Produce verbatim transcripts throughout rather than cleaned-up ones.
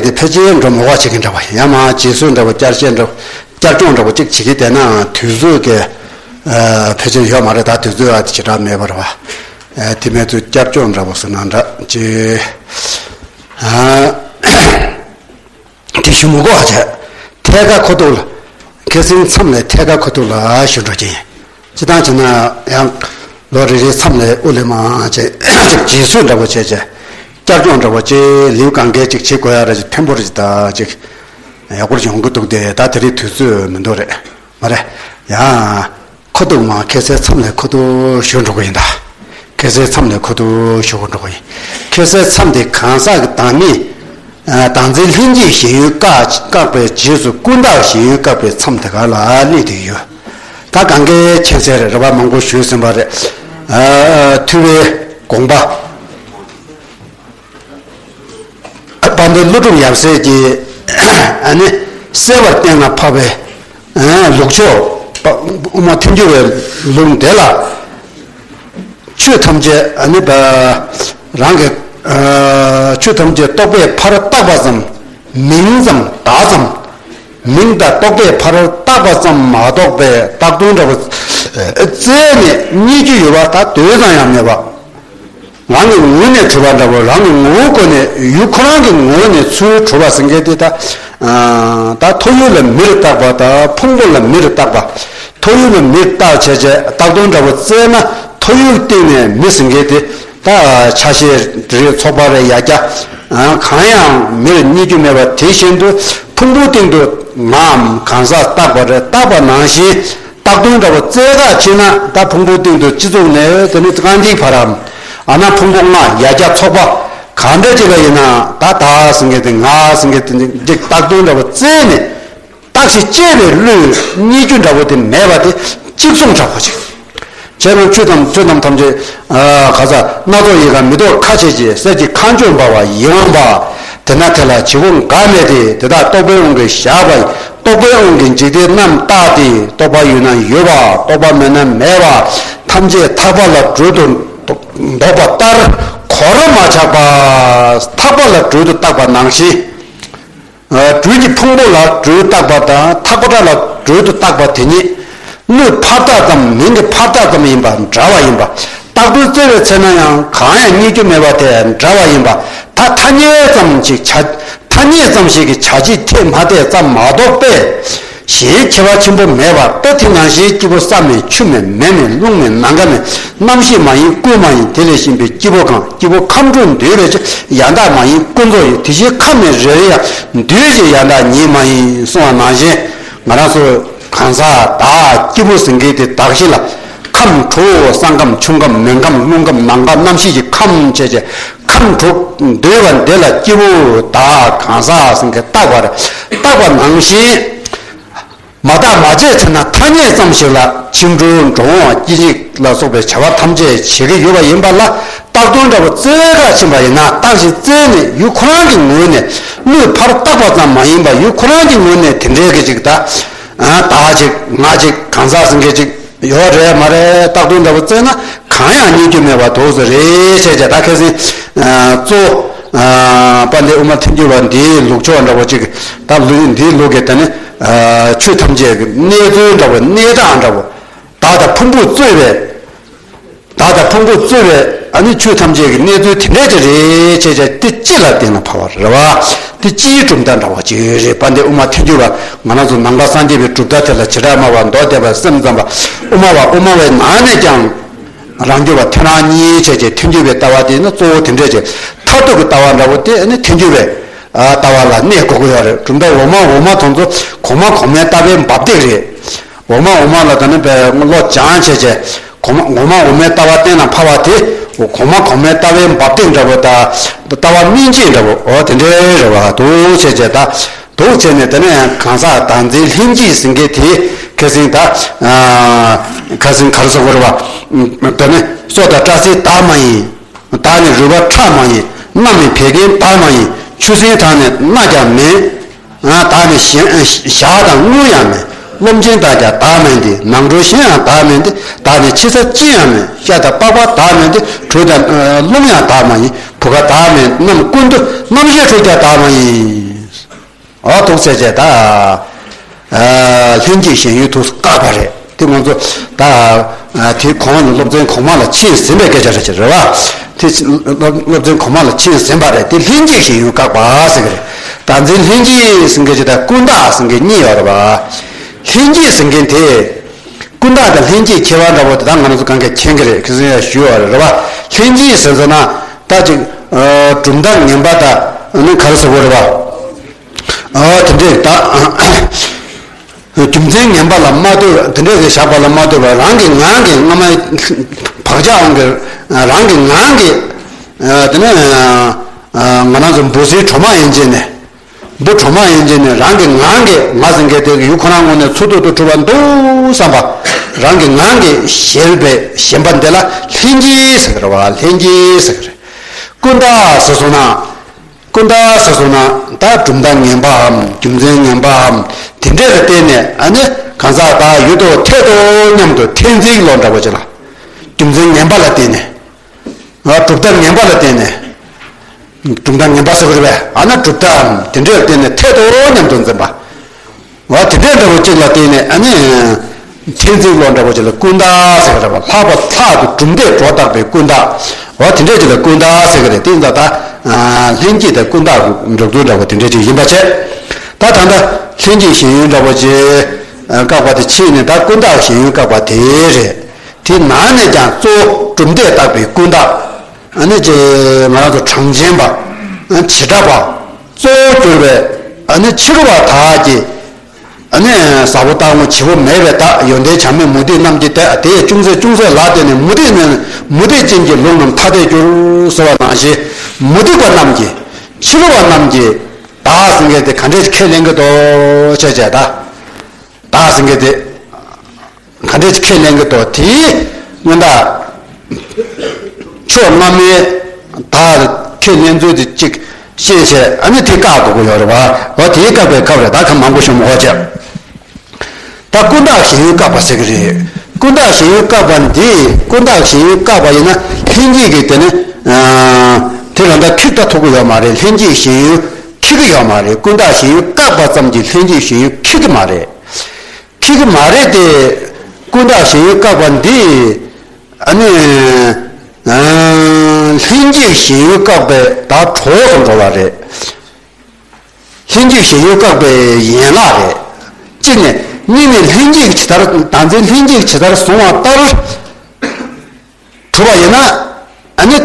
དེ་ཕལ་ཆེར་འགྲོ་མོ་བ་བྱེད་ཀྱི་འདྲ་བ་ཡང་མ་རྗེས་སུ་འདྲ་བ་བསྐྱར་བཤད་འདྲ་བ་བསྐྱར་སྦྱོང་འདྲ་བ་གཅིག་བྱེད་ཀྱི་བསྡད་ན་དུས་ཚོད་ཀྱི་ཕལ་ཆེར་ཡོད་མ་རེད། ད་དུས་ཚོད་ཨ་དེ་ཇི་འདྲ་མེད་པ་རེད་བ། དེ་མེད་ཚུལ་བསྐྱར་སྦྱོང་འདྲ་བ་སུ་ན་འདྲ་ཅེས། དེ་ཞུ་མི་དགོས་བྱས། ཐད་ཀར་ཁོ་ཐུག་ལ། ཁ་སང་མཚམས་ལས་ཐད་ཀར་ཁོ་ཐུག་ལ་ཞུ་འགྲོ་གི་ཡིན། སྤྱི་བཏང་བྱས་ན་ཡང་། ལོ་རེ་རེའི་མཚམས་ལས་དབུ་ལས་མ་ཅེས་ཅིག་རྗེས་སུ་འདྲ་པོ་བྱས་བྱས། བསྐྱར་སྦྱོང་འདྲ་པོ་ཅེས་ལེའུ་གང་གས་ཅིག་བྱེད་དགོས་ཡ་ར་ཅིག་ཐེམ་པོ་རེ་ཅིག་ད་ཅིག་ཡག་པོ་ཡོང་གི་འདུག་སྟེ་ད་དེ་རིང་དུས་ཚོད་མི་འདུག་རེད། མ་རེད། ཡང་། ཁོ་ཐུག་མ་ཁ་སང་མཚམས་ལས་ཁོ་ཐུག་ཞུ་འགྲོ་གི་ཡིན་ད། ཁ་སང་མཚམས་ལས་ཁོ་ཐུག་ཞུ་གི་འགྲོ་གི་ཡིན། ཁ་སང་མཚམས་དེ་གང་ཟག་གི་བདག་མེད། བདག་འཛིན་ལྷན་སྐྱེས་ཞེན་ཡུལ་བཀག་བཀག་པའི་རྗེས་སུ་ཀུན་བཏགས་ཞེན་ཡུལ་བཀག་པའི་མཚམས་དེ་ག་ལ་སླེབས་བསྡད་ཡོད། ད་གང་གའི་མཁྱེན་གསལ་རེད། རེ་བ་མང་པོ་ཞུས་ཟིན་པ་རེད། ཨ། ཐུབ་པའི་དགོངས་པ། དཔལ་ལྡན་ཀླུ་སྒྲུབ་ཡབ་སྲས་ཀྱིས་ཨ་ནི་གསལ་བར་གཏན་ལ་ཕབ་པའི་ལུགས་ཕྱོགས་དབུ་མ་ཐལ་འགྱུར་བའི་ལུང་དེ་ལ། ཆོས་ཐམས་ཅད་ཨ་ནི་པ། རང་གི་ཨ། ཆོས་ཐམས་ཅད་རྟོག་པས་ཕར་བཏགས་པ་ཙམ། མིང་ཙམ་བཏགས་ཙམ། མིང་དང་རྟོག་པས་ཕར་བཏགས་པ་ཙམ་མ་གཏོགས་པའི་བཏགས་དོན་འདྲ་བ་རྩལ་ནས་རྙེད་རྒྱུ་ཡོད་པ་ད་དོན་ཙམ་ཡང་མེད་པ། རང་གི་ངོས་ནས་གྲུབ་པ་འདྲ་བོ་རང་གི་ངོ་བོ་ཀུན་ནས་ཡུལ་ཁོ་རང་གི་ངོས་ནས་ཚུར་གྲུབ་པ་ཟེར་མཁན་དེ་ད། ད་ཐོ་ཡུལ་ལ་མིར་བཏགས་པ་དང་ཕུང་པོ་ལ་མིར་བཏགས་པ། ཐོ་ཡུལ་ལ་མིར་བཏགས་བྱས་བྱས་བཏགས་དོན་འདྲ་བོ་བཙལ་ན་ཐོ་ཡུལ་སྟེང་ནས་མི་ཟེར་མཁན་དེ་ད་ཆ་ཤས་རེད། ཚོགས་པ་རེད། ཡ་གྱལ་གང་ཡང་མིར་རྙེད་རྒྱུ་མེད་པ་དེ་བཞིན་དུ་ཕུང་པོའི་སྟེང་དུ་ངའམ་གང་ཟག་བཏགས་པ་རེད། བཏགས་པ་ནང་བཞིན། བཏགས་དོན་འདྲ་བོ་བཙལ་ག་ཕྱིན་ན་ད་ཕུང་པོའི་སྟེང་དུ་སྤྱི་གཙུག་ནས་དེ་ནི་རྐང་མཐིལ་བར་རམ། ཨ་ན་ཕུང་པོ་ལྔ་ཡ་གྱལ་ཚོགས་པ་གང་འདྲ་ཅིག་ལ་ཡིན་ན་ད་ད་ཟེར་མཁན་དེ་ང་ཟེར་མཁན་དེ་འདི་བཏགས་དོན་འདྲ་བོ་བཙལ་ནས་བཏགས་ཤིང་དཔྱད་པའི་བློས་རྙེད་རྒྱུ་འདྲ་བོ་དེ་མེད་པ་དེ་གཅིག་མཚུངས་འདྲ་བོ་ཅིག་བྱས་ན་ཆོས་ཐམས་ཆོས་རྣམས་ཐམས་ཅད་ག་ས་སྣ་ཚོགས་ཡི་ག་མི་རྟོག་ཁ་ཕྱེ་ཅེས་གསེར་གྱི་ཁ་འཇོམས་འབར་བ་ཡིད་འོང་པ། དེ་ན་དེ་ལ་བྱེད་པོ་འགའ་མེད་དེ། དེ་དག་རྟོག་པའི་དབང་གིས་བཞག་པ་ཡིན། རྟོག་པའི་དབང་གིས་འཇིག་རྟེན་རྣམས་བཏགས་ཏེ། རྟོག་པ་ཡོད་ན་ཡོད་པ། རྟོག་པ་མེད་ན་མེད་པ། ཐམས་ཅད་ཐག་པ་ལ་སྦྲུལ་དུ་འདོགས་པ་ལྟར་གོར་མ་ཆག་པ། ཐག་པ་ལ་སྦྲུལ་དུ་བཏགས་པ་ནང་བཞིན། སྦྲུལ་གྱི་ཕུང་པོ་ལ་སྦྲུལ་བཏགས་པ་དང་ཐག་པ་ལ་སྦྲུལ་དུ་བཏགས་པ་དེ་ཉིད། སྣོད་ཕར་བཏགས་ཙམ་མིང་གི་ཕར་བཏགས་ཙམ་ཡིན་པ་འདྲ་བ་ཡིན་པ། བཏགས་དོན་བཙལ་བའི་ཚེ་ན་ཡང་གང་ཡང་རྙེད་རྒྱུ་མེད་པ་དེ་འདྲ་བ་ཡིན་པ། ད་ཐ་སྙད་ཙམ་ཞིག་བྱ། ཐ་སྙད་ཙམ་ཞིག་གི་བྱ་བྱེད་ཐད་མ་ཐད་ཙམ་མ་གཏོགས་པས། གཞན་ཁྱད་པར་ཆེན་པོ་མེད་པ་ལྟ། དེ་ནང་བཞིན་སྐྱེས་བུ་ས་མེད་ཆུ་མེད་མེ་མེད་རླུང་མེད་ནམ་མཁའ་མེད། རྣམ་ཤེས་མ་ཡིན་ཀུན་མ་ཡིན་དེ་ལས་གཤིན་པའི་སྐྱེས་བུ་གང་། སྐྱེས་བུ་ཁམས་དྲུག་འདུས་པའི་ཕྱིར་ཡང་དག་མ་ཡིན་ཀུན་རྫོབ་ཡིན། དེ་བཞིན་ཁམས་ནི་རེ་རེ་ཡང་འདུས་ཀྱི་ཡང་དག་ཉིད་མ་ཡིན་གསུངས་པ་ནང་བཞིན། ང་རང་ཚོ་གང་ཟག་བདག་སྐྱེས་བུ་ཟེར་མཁན་དེ་བདག་གཞི་ལ་ཁམས་དྲུག་ས་ཁམས་ཆུ་ཁམས་མེ་ཁམས་རླུང་ཁམས་ནམ་མཁའ་རྣམ་ཤེས་ཀྱི་ཁམས་བཅས་ཀྱི་ཁམས་དྲུག་འདུས་པ་འདི་ལ་སྐྱེས་བུ་བདག་གང་ཟག་ཟེར་མཁན་བཏགས་པ་རེད། བཏགས་པ་ནང་བཞིན། མ་བརྟགས་མ་དཔྱད་ཚེ་ན་ཐ་སྙད་ཙམ་ཞིག་ལ་ཆིབས་འགྲོ་འགྲོ་འོང་སྐྱེ་འཇིག་ལ་སོགས་པའི་བྱ་བ་ཐམས་ཅད་བྱེད་ཀྱི་ཡོད་པ་ཡིན་པ་ལ་བཏགས་དོན་འདྲ་བོ་བཙལ་ག་ཕྱིན་པ་ཡིན་ན་བཏགས་ཤིང་བཙལ་ནས་ཡུལ་ཁོ་རང་གི་ངོས་ནས་སྣོད་ཕར་བཏགས་པ་ཙམ་མ་ཡིན་པ་ཡུལ་ཁོ་རང་གི་ངོས་ནས་དེ་འདྲའི་གི་ཅིག་ད་བདག་ཅིག་ང་ཅིག་གང་ཟག་ཟེར་མཁན་ཅིག་ཡོད་རེད་མ་རེད། བཏགས་དོན་འདྲ་བོ་བཙལ་ན་གང་ཡང་རྙེད་རྒྱུ་མེད་པ་འདུག་ཟེར་རེད་བྱས་བྱས་ད་ཁ་སང་གཙོ་བོ་དཔལ་ལྡན་དབུ་མ་ཐལ་འགྱུར་བ་འདིའི་ལུགས་ཕྱོགས་འདྲ་བོ་ཅིག་ད་ལུགས་འདིའི་ལུགས་ཀྱི་ད་ནི། ཆོས་ཐམས་ཅད་ཀྱི་གནས་ཚུལ་འདྲ་བོ་གནས་སྟངས་འདྲ་བོ། བདག་དང་ཕུང་པོ་རྩོད་པའི། བདག་དང་ཕུང་པོ་རྩོད་པའི་ཨ་ནི་ཆོས་ཐམས་ཅད་ཀྱི་གནས་ཚུལ་དེ་འདྲ་ཅིག་རེད་བྱས་བྱས་དེ་སྤྱི་ལ་གཏན་ལ་ཕབ་པ་རེད་བ། དེ་སྤྱིའི་གྲུབ་མཐའ་འདྲ་བ་ཅིག་རེད། དཔལ་ལྡན་དབུ་མ་ཐལ་འགྱུར་བ་ང་རང་ཚོ་ནང་པ་སངས་རྒྱས་པའི་གྲུབ་མཐའ་དེ་ལ་བྱེ་བྲག་སྨྲ་བ་མདོ་སྡེ་པ་སེམས་ཙམ་པ་དབུ་མ་བ་དབུ་མ་བའི་ནང་ནས་ཀྱང་། རང་རྒྱུད་པ་ཐལ་རང་གཉིས་བྱས་བྱས་ཐལ་འགྱུར་བའི་ལྟ་བ་དེ་ནི་གཙོ་བོ་དེ་འདྲས་ཀྱི་མཐར་ཐུག་གི་ལྟ་བ་འདྲ་བོ་དེ་ནི་ཐལ་འགྱུར་བའི་ལྟ་བ་ལ་གནས་དགོས་ཀྱི་ཡོད་རེད། གྲུབ་མཐའ་འོག་མ་འོག་མ་དེ་ཚོ་གོང་མ་གོང་མའི་ལྟ་བའི་འབབ་སྟེགས་རེད། འོག་མ་འོག་མ་ལ་ད་ནི་བློ་སྦྱངས་བྱས་བྱས་གོང་མ་འོག་མ་འོག་མའི་ལྟ་བ་གཏན་ལ་ཕབ་པ་དེ་གོང་མ་གོང་མའི་ལྟ་བའི་འབབ་སྟེགས་འདྲ་བོ་དང་ལྟ་བ་སྨིན་བྱེད་འདྲ་བོ་འོ་དེ་འདྲས་རེད་བ་འདུག་བྱས་བྱས་ད། འདུག་བྱས་ནས་དེ་ནས་ཡང་གང་ཟག་བདག་འཛིན་ལྷན་སྐྱེས་ཟེར་མཁན་དེ་ཁ་སང་ད་ཁ་སང་ག་རེ་ཟེར་དགོས་རེད་བ། དེ་ནས་སྲོག་དང་སྐྲག་ཚེ་བདག་མ་ཡིན། བདག་ནི་རུས་པ་ཁྲག་མ་ཡིན། མནའ་ནི་བད་ཀན་བདག་མ་ཡིན། ཆུ་སྲིན་དག་ནི་མནའ་ཀྱང་མིན། བདག་ནི་ཞག་དང་དངུལ་ཡང་མིན། རློམ་ཆེན་དག་ཀྱང་བདག་མིན་ཏེ། ནང་ཁྲོལ་གཞན་ཡང་བདག་མིན་ཏེ། བདག་ནི་ཕྱི་ས་ཅི་ཡང་མིན། ཤ་དང་པགས་པ་བདག་མིན་ཏེ། དྲོད་དང་རླུང་ཡང་བདག་མ་ཡིན། བུ་ག་བདག་མིན། རྣམས་ཀུན་ཏུ་རྣམ་ཤེས་ཁྲོལ་ཀྱང་བདག་མ་ཡིན། འོ་ཐུགས་རྗེ་ཆེ། ད་ལྷན་སྐྱེས་ཞེན་ཡུལ་དུ་བཀག་པ་རེད། དེ་ང་ཚོ་ད་དེ་གོང་ནས་སློབ་ཚན་གོང་མ་ལ་ཕྱིན་ཟིན་པའི་སྐད་ཆ་རེད་ཅེས་རེད་བ། དེ་སློབ་ཚན་གོང་མ་ལ་ཕྱིན་ཟིན་པ་རེད། དེ་ལྷན་སྐྱེས་ཞེན་ཡུལ་བཀག་པ་ཟེར་གི་རེད། བདག་འཛིན་ལྷན་སྐྱེས་ཟེར་མཁན་ཅིག་དང་ཀུན་བརྟགས་ཟེར་མཁན་གཉིས་ཡོད་རེད་བ། ལྷན་སྐྱེས་ཟེར་མཁན་དེ། ཀུན་བརྟགས་དང་ལྷན་སྐྱེས་ཁྱད་པར་འདྲ་པོ་དེ་དག་ང་རང་ཚོ་གང་གས་མཁྱེན་གྱི་རེད། ཁྱེད་ཚོ་ཡང་ཞུས་པ་རེད་བ། ལྷན་སྐྱེས་ཟེར་ཟེར་ན་ད་ཅིག་གྲུབ་མཐའ་ངན་པ་དང་ནི་ག་རེ་ཟེར་དགོས་རེད་བ། ཨ་དེ་འདྲས་ད་རྒྱུ་མཚན་ངན་པ་ལ་མ་ལྟོས། དེ་འདྲས་ཟེར་བཞག་པ་ལ་མ་ལྟོས་པར་རང་གི་ངང་གིས་སྔ་མ་བག་ཆགས་དབང་གིས་རང་གི་ངང་གིས་དེ་ནས་ང་རང་ཚོ་འབུ་སྲིན་གྲོག་མ་ཡན་ཆད་ནས། འབུ་གྲོག་མ་ཡན་ཆད་ནས་རང་གི་ངང་གིས་ང་ཟེར་མཁན་དེ་ཡུལ་ཁོ་རང་ངོས་ནས་འཚོ་ཐུབ་ཏུ་གྲུབ་པ་འདུག་བསམ་པ། རང་གི་ངང་གིས་གཞལ་བའི་ཞེན་པ་འདི་ལ་ལྷན་སྐྱེས་ཟེར་གི་རེད་བ། ལྷན་སྐྱེས་ཟེར་གི་རེད། ཀུན་བརྟགས་ཟེར་སོང་ན། ཀུན་བརྟགས་ཟེར་སོང་ན་ད་གྲུབ་མཐའ་ངན་པའམ་རྒྱུ་མཚན་ངན་པའམ་དེ་འདྲས་ལ་བརྟེན་ནས་ཨ་ནི་གང་ཟག་དག་ཡུལ་དུ་འཐད་དོ་སྙམ་དུ་འཐེན་འཛིན་བློ་འདྲ་པོ་ཅིག་ལ། རྒྱུ་མཚན་ངན་པ་ལ་བརྟེན་ནས། ཨ་གྲུབ་མཐའ་ངན་པ་ལ་བརྟེན་ནས། གྲུབ་མཐའ་ངན་པ་ཟེར་གི་རེད་པས། ཨ་ན་གྲུབ་མཐའམ་དེ་འདྲས་ལ་བརྟེན་ནས་འཐད་དོ་སྙམ་དུ་འཛིན་པ། འོ་དེ་འདྲས་འདྲ་བོ་གཅིག་ལ་བརྟེན་ནས་ཨ་ནི། འཐེན་འཛིན་བློ་འདྲ་བོ་ཅིག་ལ་ཀུན་བརྟགས་ཟེར་གི་རེད་པ། ལྷག་པར་ལྷག་ཏུ་གྲུབ་མཐས་སྒྲོ་བཏགས་པའི་ཀུན་བརྟགས། འོ་དེ་འདྲས་ཅིག་ལ་ཀུན་བརྟགས་ཟེར་གི་རེད། དེ་ཡིན་ཙང་ད་ལྷན་སྐྱེས་དང་ཀུན་བརྟགས་ཀྱི་འགྲོ་ཚུལ་འདྲ་བོ་དེ་འདྲས་ཅིག་ཡིན་པ་བྱས། ད་ད་ལྟ་ལྷན་སྐྱེས་ཞེན་ཡུལ་འདྲ་བོ་ཅིག་བཀག་པ་དེ་ཕྱིན་ནས་ད་ཀུན་བརྟགས་ཞེན་ཡུལ་བཀག་པ་དེ་རེད། དེ་ནང་ནས་ཀྱང་གཙོ་བོ་གྲུབ་མཐས་བཏགས་པའི་ཀུན་བརྟགས། ཨ་ནི་ཅེ་ང་རང་ཚོ་གྲངས་ཅན་པ། བྱེ་བྲག་པ། གཙོ་བོར་གྱུར་པའི་ཨ་ནི་ཕྱི་རོལ་པ་དག་གིས་ཨ་ནི་ཟ་བོ་རྟག་ངོ་བྱི་བོ་མེད་པའི་བདག་ཡོན་ཏན་བྱ་མེད་མུ་སྟེགས་རྣམས་ཀྱིས་ཏེ་དེ་ཅུང་ཟད་ཅུང་ཟད་ལ་བརྟེན་ནས་མུ་སྟེགས་ནི་མུ་སྟེགས་ཅན་གྱི་ལུགས་རྣམས་ཐ་དད་འགྱུར་ཟེར་བ་ནང་བཞིན་མུ་སྟེགས་པ་རྣམས་ཀྱིས་ཕྱི་རོལ་པ་རྣམས་ཀྱིས་བདག་ཟེར་མཁན་དེ་ག་འདྲས་ཁས་ལེན་གྱི་འདུག་ཅེས་བྱས་ད། བདག་ཟེར་མཁན་དེ། ག་འདྲས་ཁས་ལེན་གྱི་འདུག་དེའི་སྔོན་བདག་ཕྱོགས་སྔ་མའི་བདག་ཁས་ལེན་ཚུལ་དེ་གཅིག་ཤེས་བྱས་ཨ་ནི་དེ་བཀག་འདུག་གི་ཡོད་རེད་བ། འོ་དེའི་བཀག་པའི་སྐབས་རེད། ད་ཁ་མང་པོ་ཞུ་མི་དགོས་བྱས། ད་ཀུན་བརྟགས་ཞེན་ཡུལ་བཀག་པ་ཟེར་གྱི་རེད། ཀུན་བརྟགས་ཞེན་ཡུལ་བཀག་པ་འདི་ཀུན་བརྟགས་ཞེན་ཡུལ་བཀག་པ་ཡིན་ན་ལྷན་སྐྱེས་ཀྱི་དེ་ནི་དེ་ལ་ད་ཁེགས་ད་ཐུབ་ཀྱི་ཡོད་མ་རེད། ལྷན་སྐྱེས་ཞེན་ཡུལ་ཁེགས་ཀྱི་ཡོད་མ་རེད། ཀུན་བརྟགས་ཞེན་ཡུལ་བཀག་པ་ཙམ་གྱིས་ལྷན་སྐྱེས་ཞེན་ཡུལ་ཁེགས་ཀྱི་མ་རེད། ཁེགས་ཀྱི་མ་རེད་དེ། ཀུན་བརྟགས་ཞེན་ཡུལ་བཀག་པ་འདི། ཨ་ནི། ལྷན་སྐྱེས་ཞེན་ཡུལ་བཀག་པའི་ད་གྲོགས་སུ་འགྲོ་བ་རེད། ལྷན་སྐྱེས་ཞེན་ཡུལ་བཀག་པའི་ཡན་ལག་རེད། གཅིག་ནས་གཉིས་ནས་ལྷན་སྐྱེས་ཀྱི་ཇི་ལྟར་བདག་འཛིན་ལྷན་སྐྱེས་ཀྱི་ཇི་ལྟར་བཟུང་བ་ལྟར། གྲུབ་པ་ཡིན་ན། ཨ་ནི།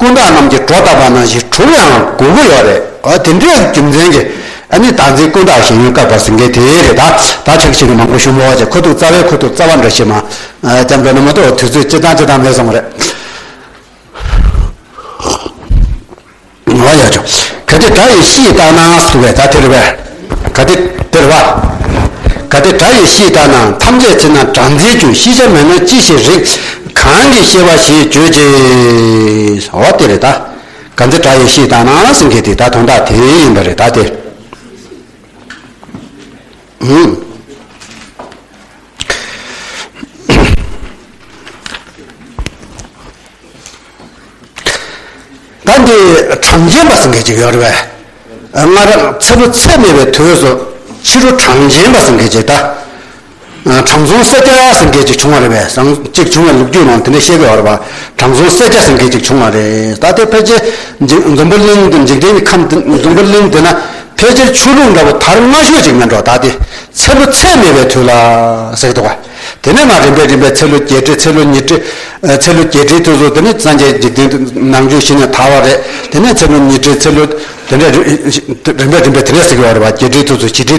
ཀུན་བརྟགས་རྣམས་ཀྱིས་སྒྲོ་བཏགས་པ་ནང་བཞིན་གྲུབ་ཡང་དགོས་ཀྱི་ཡོད་རེད། ཨ་དེ་འདྲའི་རྒྱུ་མཚན་གྱིས་ཨ་ནི་བདག་འཛིན་ཀུན་བརྟགས་ཞེན་ཡུལ་བཀག་པ་ཟེར་མཁན་དེ་རེད། ད་ད་ཆགས་ཤིག་མང་པོ་ཞུ་མ་བ་བྱས། ཁོ་ཐུག་རྩ་བའི་ཁོ་ཐུག་རྩ་བ་འདྲ་ཞིག་མ་ཙམ་འགྲོ་ན་མ་གཏོགས་དུས་ཚོད་སྤྱི་བཏང་སྤྱི་བཏང་མེད་སོང་བ་རེད། ང་ཡ་ཆོ། གལ་ཏེ་སྒྲ་ཡི་གཤིས་ལྟར་ན་ཟེར་བས་ད་དེ་རེད་པས། གལ་ཏེ་དེ་རེད་པ། གལ་ཏེ་སྒྲ་ཡི་གཤིས་ལྟར་ན་ཐམས་ཅད་ཕྱིར་ན་སྒྲ་འཛིན་རྒྱུ། ཤེས་བྱ་མེད་ན་ཅི་ཞིག་རིག། གང་གིས་ཤེས་པ་ཞེས་བརྗོད་ཅེས། འོ་དེ་རེད་ད། གལ་ཏེ་སྒྲ་ཡི་གཤིས་ལྟར་ན་ཟེར་མཁན་དེ་ད་དོན་དག་དེ་ཡིན་པ་རེད་ད་དེ། ཧུམ། ད་འདི་གྲངས་ཅན་པ་ཟེར་མཁན་ཅིག་ཡོད་རེད་པས། སྔར་ཚེ་ལོ་ཚད་མེད་པའི་དུས་སུ་ཕྱི་རོལ་གྲངས་ཅན་པ་ཟེར་མཁན་ཅིག་ད། གྲངས་མཚུངས་སེར་སྐྱ་ཟེར་མཁན་ཅིག་བྱུང་བ་རེད་པས། ཟང་ཅིག་བྱུང་བའི་ལོ་རྒྱུས་ནང་དེ་འདྲ་བཤད་ཀྱི་ཡོད་རེད་པ། གྲངས་མཚུངས་སེར་སྐྱ་ཟེར་མཁན་ཅིག་བྱུང་བ་རེད། ད་དེ་ཕལ་ཆེར་འཇིག་འཛམ་བུ་གླིང་དུ་འཇིག་རྟེན་གྱི་ཁམས་འཛམ་བུ་གླིང་འདི་ན་ཕལ་ཆེར་ཆོས་ལུགས་འདྲ་པོ་དར་སྔ་ཤོས་ཅིག་མིན་འགྲོ། ད་དེ་ཚེ་ལོ་ཚད་མེད་པའི་དུས་ལ་ཟེར་གྱི་འདུག་ག་དེ་ནས་མར་རིམ་པས་རིམ་པས་ཚེ་ལོ་བརྒྱད་ཁྲི་ཚེ་ལོ་ཉི་ཁྲི། ཚེ་ལོ་བརྒྱད་ཁྲིའི་དུས་སུ་དེ་ནས་སངས་རྒྱས་འཇིག་རྟེན་དུ་ནང་བྱོན་ཞིང་ནས་དར་བ་རེད། དེ་ནས་ཚེ་ལོ་ཉི་ཁྲི་ཚེ་ལོ་དེ་འདྲ་རིམ་པས་རིམ་པས་དེ་འདྲ་ཟེར་གྱི་ཡོད་རེད་པ། བརྒྱད་ཁྲིའི་དུས་སུ་བཞི་ཁྲིའི་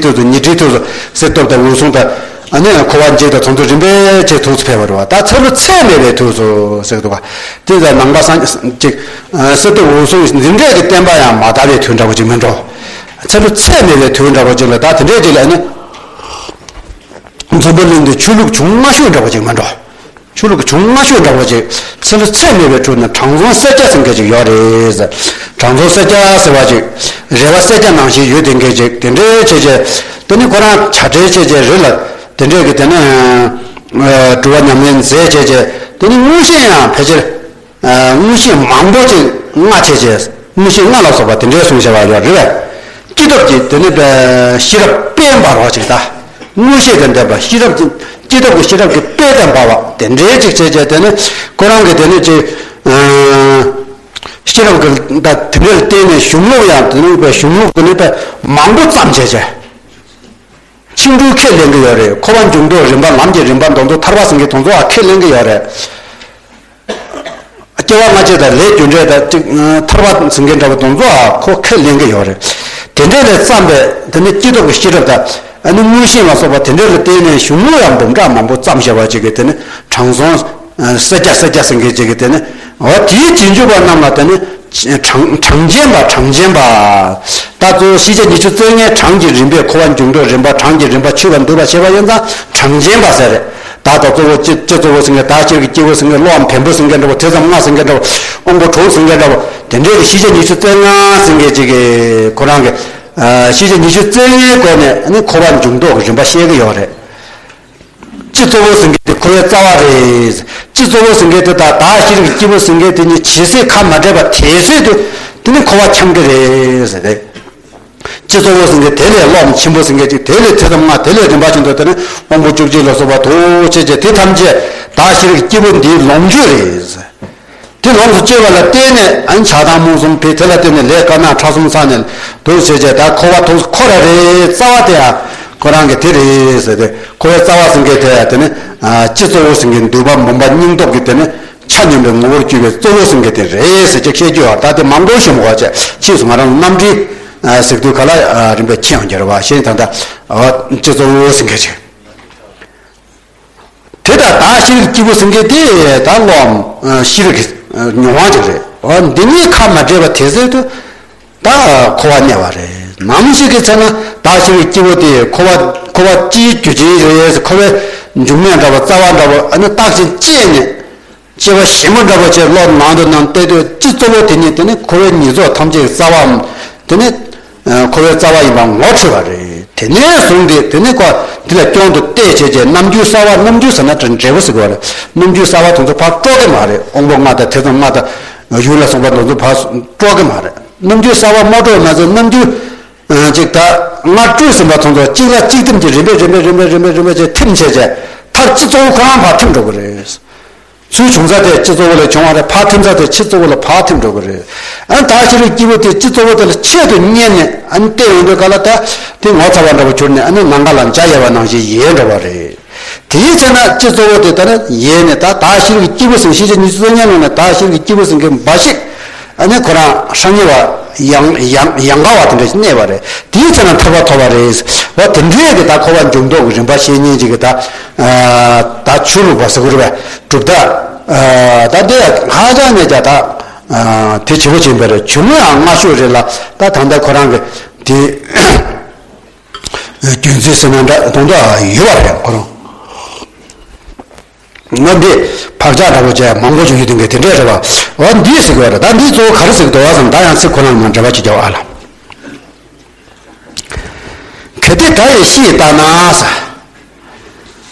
དུས་སུ་གསེར་ཏོག་དང་འོད་སྲུང་དང་ཨ་ནི་འཁོར་བ་འཇིག་དང་དེ་ཚོ་རིམ་པས་བྱས་ཐུགས་སུ་ཕེབས་པ་རེད་པ། ད་ཚེ་ལོ་ཚད་མེད་པའི་དུས་སུ་ཟེར་གྱི་འདུག་ག་དེ་ཚོ་ནང་པ་སངས་ཅིག་གསེར་ཏོག་འོད་སྲུང་འཛིན་གྲྭའི་གི་བསྟན་པ་ཡང་མ་དར་བའི་དུས་འདྲ་པོ་ཅིག་མིན་འགྲོ། ཚེ་ལོ་ཚད་མེད་པའི་དུས་འདྲ་པོ་ཅིག་ལ་ད་དེ་འདྲའི་ཅིག་ལ་ཨ་ནི་འཛམ་བུ་གླིང་འདི་ཆོས་ལུགས་བྱུང་སྔ་ཤོས་འདྲ་པོ་ཅིག་མིན་འགྲོ། ཆོས་ལུགས་ཀྱི་བྱུང་སྔ་ཤོས་འདྲ་བོ་ཅིག་ཚེ་ལོ་ཚད་མེད་པའི་ཁྲོད་ནས་དྲང་སྲོང་སེར་སྐྱ་ཟེར་མཁན་ཅིག་ཡོད་རེད། དྲང་སྲོང་སེར་སྐྱ་ཟེར་བ་ཅིག་རེ་བ་སེར་སྐྱ་ནང་བཞིན་ཡོད་དེ་མཁན་ཅིག་དེ་འདྲའི་བྱས་བྱས། དེ་ནི་ཁོ་རང་བྱ་བྲལ་བྱས་བྱས་རེད་ལ། དེ་འདྲས་ཀྱི་དེ་ནི་སྒྲུབ་པ་ཉམས་ལེན་མཛད་བྱས་བྱས། དེ་ནི་མངོན་ཤེས་ཡང་ཕལ་ཆེར། མངོན་ཤེས་མང་པོ་ཅིག་མངའ་བྱས་བྱས། མངོན་ཤེས་མངའ་ལ་སོགས་པ་དེ་འདྲའི་གསུངས་བྱས་པ་ཡོད་རེད། སྐྱེས་སྟོབས་ཀྱི་དེ་ནི་ཤེས་རབ་དཔལ་འབར་བ་ཅིག་ད། མངོན་ཤེས་དང་ལྡན་པ་ཤེས་རབ་ཀྱི་སྐྱེས་སྟོབས་ཀྱི་ཤེས་རབ་ཀྱི་དཔལ་དང་འབར་བ་དེ་འདྲའི་ཅིག་བྱས་བྱས། དེ་ནི་ཁོ་རང་གི་དེ་ནི་ཅིག་ཤེས་རབ་ཀྱི་ད་དེ་འདྲའི་བརྟེན་ནས་གཞུང་ལུགས་ཡང་དེ་ནི་གཞུང་ལུགས་དེ་ནི་མང་པོ་བརྩམས་བྱས་བྱས། ཆིག་འབྲུ་ཁས་ལེན་གྱི་ཡོད་རེད། འཁོར་བ་འཇུག་ལྡོག་རིམ་པ་ལམ་གྱི་རིམ་པ་དེ་ཚོ་ཐར་པ་ཟེར་མཁན་དེ་ཚོ་ཁས་ལེན་གྱི་ཡོད་རེད། སྐྱེ་བ་སྔ་ཕྱི་དང་ལས་རྒྱུ་འབྲས་དང་གཅིག་ཐར་པ་ཟེར་མཁན་འདྲ་བོ་དེ་ཚོ་ཁོ་ཁས་ལེན་གྱི་ཡོད་རེད། དེ་འདྲ་ལས་བརྩམས་པའི་དེ་ནི་སྐྱེས་སྟོབས་ཀྱི་ཤེས་རབ་དང་ཨ་ནི་མངོན་ཤེས་ལ་སོགས་པ་དེ་འདྲ་ལ་བརྟེན་ནས་གཞུང་ལུགས་ཡང་འབུམ་ཕྲག་མང་པོ་བརྩམས་བྱས་པ་ཅིག་གིས་དེ་ནི་དྲང་སྲོང་སེར་སྐྱ་སེར་སྐྱ་ཟེར་མཁན་ཅིག་གིས་དེ་ནི་འོ་དེའི་རྗེས་འཇུག་པ་རྣམས་ལ་དེ་ནི། གྲངས་གྲངས་ཅན་པ་གྲངས་ཅན་པ། ད་གཙོ་བོ་ཤེས་བྱ་ཉི་ཤུ་རྩ་ལྔའི་གྲངས་ཀྱི་རིམ་པས་འཁོར་བ་འཇུག་ལྡོག་རིམ་པ་གྲངས་ཀྱི་རིམ་པ་ཆོད་པ་འདུས་པ་བྱས་པ་ཡིན་ཙང་གྲངས་ཅན་པ་ཟེར་རེད། ད་ད་གཙོ་བོ་སྤྱི་སྤྱི་གཙོ་བོ་ཟེར་མཁན་བདག་གཤིས་ཀྱི་སྐྱེས་བུ་ཟེར་མཁན་བློའམ་བེམ་པོ་ཟེར་མཁན་འདྲ་བོ་དེ་ཙམ་ལྔ་ཟེར་མཁན་འདྲ་བོ་དབང་པོ་དྲུག་ཟེར་མཁན་འདྲ་བོ་དེ་འདྲའི་གི་ཤེས་བྱ་ཉི་ཤུ་རྩ་ལྔ་ཟེར་མཁན་ཅིག་གི་ཁོ་རང་གི་ཤེས་བྱ་ཉི་ཤུ་རྩ་ལྔའི་སྒོ་ནས་ནི་འཁོར་བ་འཇུག་ལྡོག་གི་རིམ་པ་བཤད་ཀྱི་ཡོད་རེད། སྤྱི་གཙོ་བོ་ཟེར་མཁན་དེ་འཁོར་བའི་རྩ་བ་རེད། སྤྱི་གཙོ་བོ་ཟེར་མཁན་དེ་དང་བདག་ཤེས་རིག་སྐྱེས་བུ་ཟེར་མཁན་དེ་གཉིས་ཇི་སྲིད་ཁ་མ་བྲལ་བ་དེ་སྲིད་དུ་དེ་ནི་འཁོར་བ་འཁྱམས་ཀྱི་རེད་ཟེར་ཏེ། སྤྱི་གཙོ་བོ་ཟེར་མཁན་དེ་ལས་བློ་ཆེན་པོ་ཟེར་མཁན་ཅིག་དེ་ལས་ཐེ་ཚོམ་ལྔ་དེ་ལས་རིམ་པ་བཞིན་དུ་དེ་ནི་དབང་པོ་བཅུ་གཅིག་ལ་སོགས་པ་དུ་བྱེད་ཅེས་དེ་ཐམས་ཅད་བདག་ཤེས་རིག་སྐྱེས་བུ་འདིའི་ལོངས་སྤྱོད་རེད། དེ་ལོངས་སུ་སྤྱོད་པ་ལ་བརྟེན་ནས་ཨ་ནི་ཆགས་སྡང་རྨོངས་གསུམ་འཕེལ། དེ་ལ་བརྟེན་ནས་ལས་དཀར་ནག་ཁྲག་གསུམ་ཚང་ནས་དུ་བྱེད་ཅེས་ད་འཁོར་བ་དུ་འཁོར་ར་རེད། རྩ་བ་དེ་ཡང་ཁོ་རང་གི་དེ་རེད་ཟེར་ཏེ་འཁོར་བའི་རྩ་བ་ཟེར་མཁན་དེ་ཡང་དེ་ནི་སྤྱི་གཙོ་བོ་ཟེར་མཁན་འདུས་པ་མུན་པ་སྙིང་སྟོབས་ཀྱི་དེ་ནི་ཆ་མཉམ་པའི་ངོ་བོར་གྱུར་པའི་གཙོ་བོ་ཟེར་མཁན་དེ་རེད་ཟེར་ཅེས་བཤད་རྒྱུ་ཡོད། ད་དེ་མང་པོ་ཞུ་མི་དགོས་ཅེས་ཕྱིས་སུ་ང་རང་རྣམ་འགྲེལ་ཟེར་དུས་ག་ལ་རིམ་པས་ཕྱི་ཡང་འགྱུར་བ་ཞེས་ད་ལྟ་སྤྱི་གཙོ་བོ་ཟེར་མཁན་ཅིག་དེ་ལྟར་བདག་ཤེས་རིག་སྐྱེས་བུ་ཟེར་མཁན་དེ་ད་བློའམ་ཤེས་རིག་གི་མྱོང་བ་ཅིག་རེད། འོ་འདི་གཉིས་ཁ་མ་བྲལ་བ་དེ་ཟེར་དུ་ད་འཁོར་བ་གནས་པ་རེད། ནམ་ཞིག་གི་ཚེ་ན་བདག་ཤེས་རིག་སྐྱེས་བུ་དེ་འཁོར་བ་འཁོར་བ་སྤྱིའི་རྒྱུ་ཅན་རེད། འཁོར་བའི་འབྱུང་གནས་འདྲ་བ་རྩ་བ་འདྲ་བ་ཨ་ནི་རྟག་ཅིག་དཔྱད་ནས། དཔྱད་པ་ཞིབ་མོ་འདྲ་པོ་བྱས་བློ་ནང་དུ་ནང་བལྟས་དུས་སྤྱི་གཙོ་བོ་དེ་ཉིད་དེ་ནི་འཁོར་བའི་ཉེས་ཚོགས་ཐམས་ཅད་ཀྱི་རྩ་བའམ། དེ་ནི་འཁོར་བའི་རྩ་བ་ཡིན་པ་ངོ་འཕྲོད་པ་རེད། དེ་ནས་བཟུང་སྟེ་དེ་ནི་ཁོ་འདི་ལ་སྐྱོན་དུ་བལྟས་བྱས་བྱས་རྣམ་འགྱུར་གསར་བ། རྣམ་འགྱུར་ཟེར་ན་དེ་འབྲས་བུ་ཟེར་གྱི་ཡོད་རེད། རྣམ་འགྱུར་གསར་བ་དེ་ཚོ་ཕར་དཀྲོག་གི་མ་རེད། དབང་པོ་ལྔ་དང་ཐེ་ཚོམ་ལྔ་དང་ཡུལ་ལ་སོགས་པ་དེ་ཚོ་ཕར་དཀྲོག་གི་མ་རེད། རྣམ་འགྱུར་གསར་བ་མ་དཀྲོག་ན་ཚོ་རྣམ་འགྱུར་ཅིག་ད་སྔར་སྤྲོས་ཟིན་པ་དེ་ཚོ་གཅིག་ལ་གཅིག་ཐིམ་གྱིས་རིམ་པས་རིམ་པས་རིམ་པས་རིམ་པས་རིམ་པས་ཅིག་ཐིམ་བྱས་བྱས་མཐར་སྤྱི་གཙོ་བོ་ཁོ་རང་ཕར་ཐིམ་འགྲོ་གི་རེད། ཚུར་བྱུང་ས་དེ་སྤྱི་གཙོ་བོ་ལ་བྱུང་བ་རེད། ཕར་ཐིམ་ས་དེ་སྤྱི་གཙོ་བོ་ལ་ཕར་ཐིམ་འགྲོ་གི་རེད། ཨ་ནི་བདག་ཤེས་རིག་སྐྱེས་བུ་དེ་སྤྱི་གཙོ་བོ་དེ་ལ་ཆེད་དུ་གཉེར་ནས་ཨ་ནི་བལྟས་ཡོང་དུས་ག་ལ་ད་དེ་ངོ་ཚ་བ་འདྲ་བོ་གྱུར་ནས་ཨ་ནི་ནམ་མཁའ་ལ་འཇའ་ཡལ་བ་ནང་བཞིན་ཡལ་འགྲོ་བ་རེད། དེའི་ཚེ་ན་སྤྱི་གཙོ་བོ་དེ་ད་ནི་ཡལ་ནས་ད་བདག་ཤེས་རིག་སྐྱེས་བུ་ཟེར་ཤེས་བྱ་ཉི་ཤུ་རྩ་ལྔའི་ནང་ནས་བདག་ཤེས་རིག་སྐྱེས་བུ་ཟེར་མཁན་འབའ་ཞིག་ཨ་ནི་ཁོ་རང་ཧྲ་ཉེ་བ་ཡང་ཡང་ཡང་ག་བ་དེ་འདྲ་ཞིག་གནས་པ་རེད། དེའི་ཚེ་ན་ཐར་པ་ཐོབ་པ་རེད། འོ་དེ་འདྲའི་གི་ད་འཁོར་བ་འཇུག་ལྡོག་གི་རིམ་པ་བཤད་མཁན་ཅིག་གི་ད་ད་ཆོས་ལུགས་པ་ཟེར་གི་རེད་པས། གྲུབ་མཐའ། ད་འདི་ཧ་ཅང་ནས་ཀྱང་ད་དེ་བྱེད་སྒོ་ཅན་པ་རེད། བྱུང་ཡང་སྔ་ཤོས་རེད་ལ་ད་ད་ལྟ་ཁོ་རང་གི་དེ་རྒྱུན་འཛིན་ཟེར་ན་འདྲ་དོན་དག་ཡོད་པ་རེད། ཁོ་རང་ང་འདི་བག་ཆགས་འདྲ་པོ་བྱས་མང་པོ་ཞིག་ཡོད་དུས་དེ་འདྲས་རེད་པ། འོ་འདི་ཟེར་གི་རེད། ད་འདི་གཙོ་བོ་ག་རེ་ཟེར་གི་འདུག་བ་བསམ། ད་ཡང་ཚིག་ཁོ་རང་ནང་འབྲེལ་བ་ཅིག་རྒྱག་ཨ་ལ། གལ་ཏེ་སྒྲ་ཡི་གཞི་ཡིས་བཏགས་ན་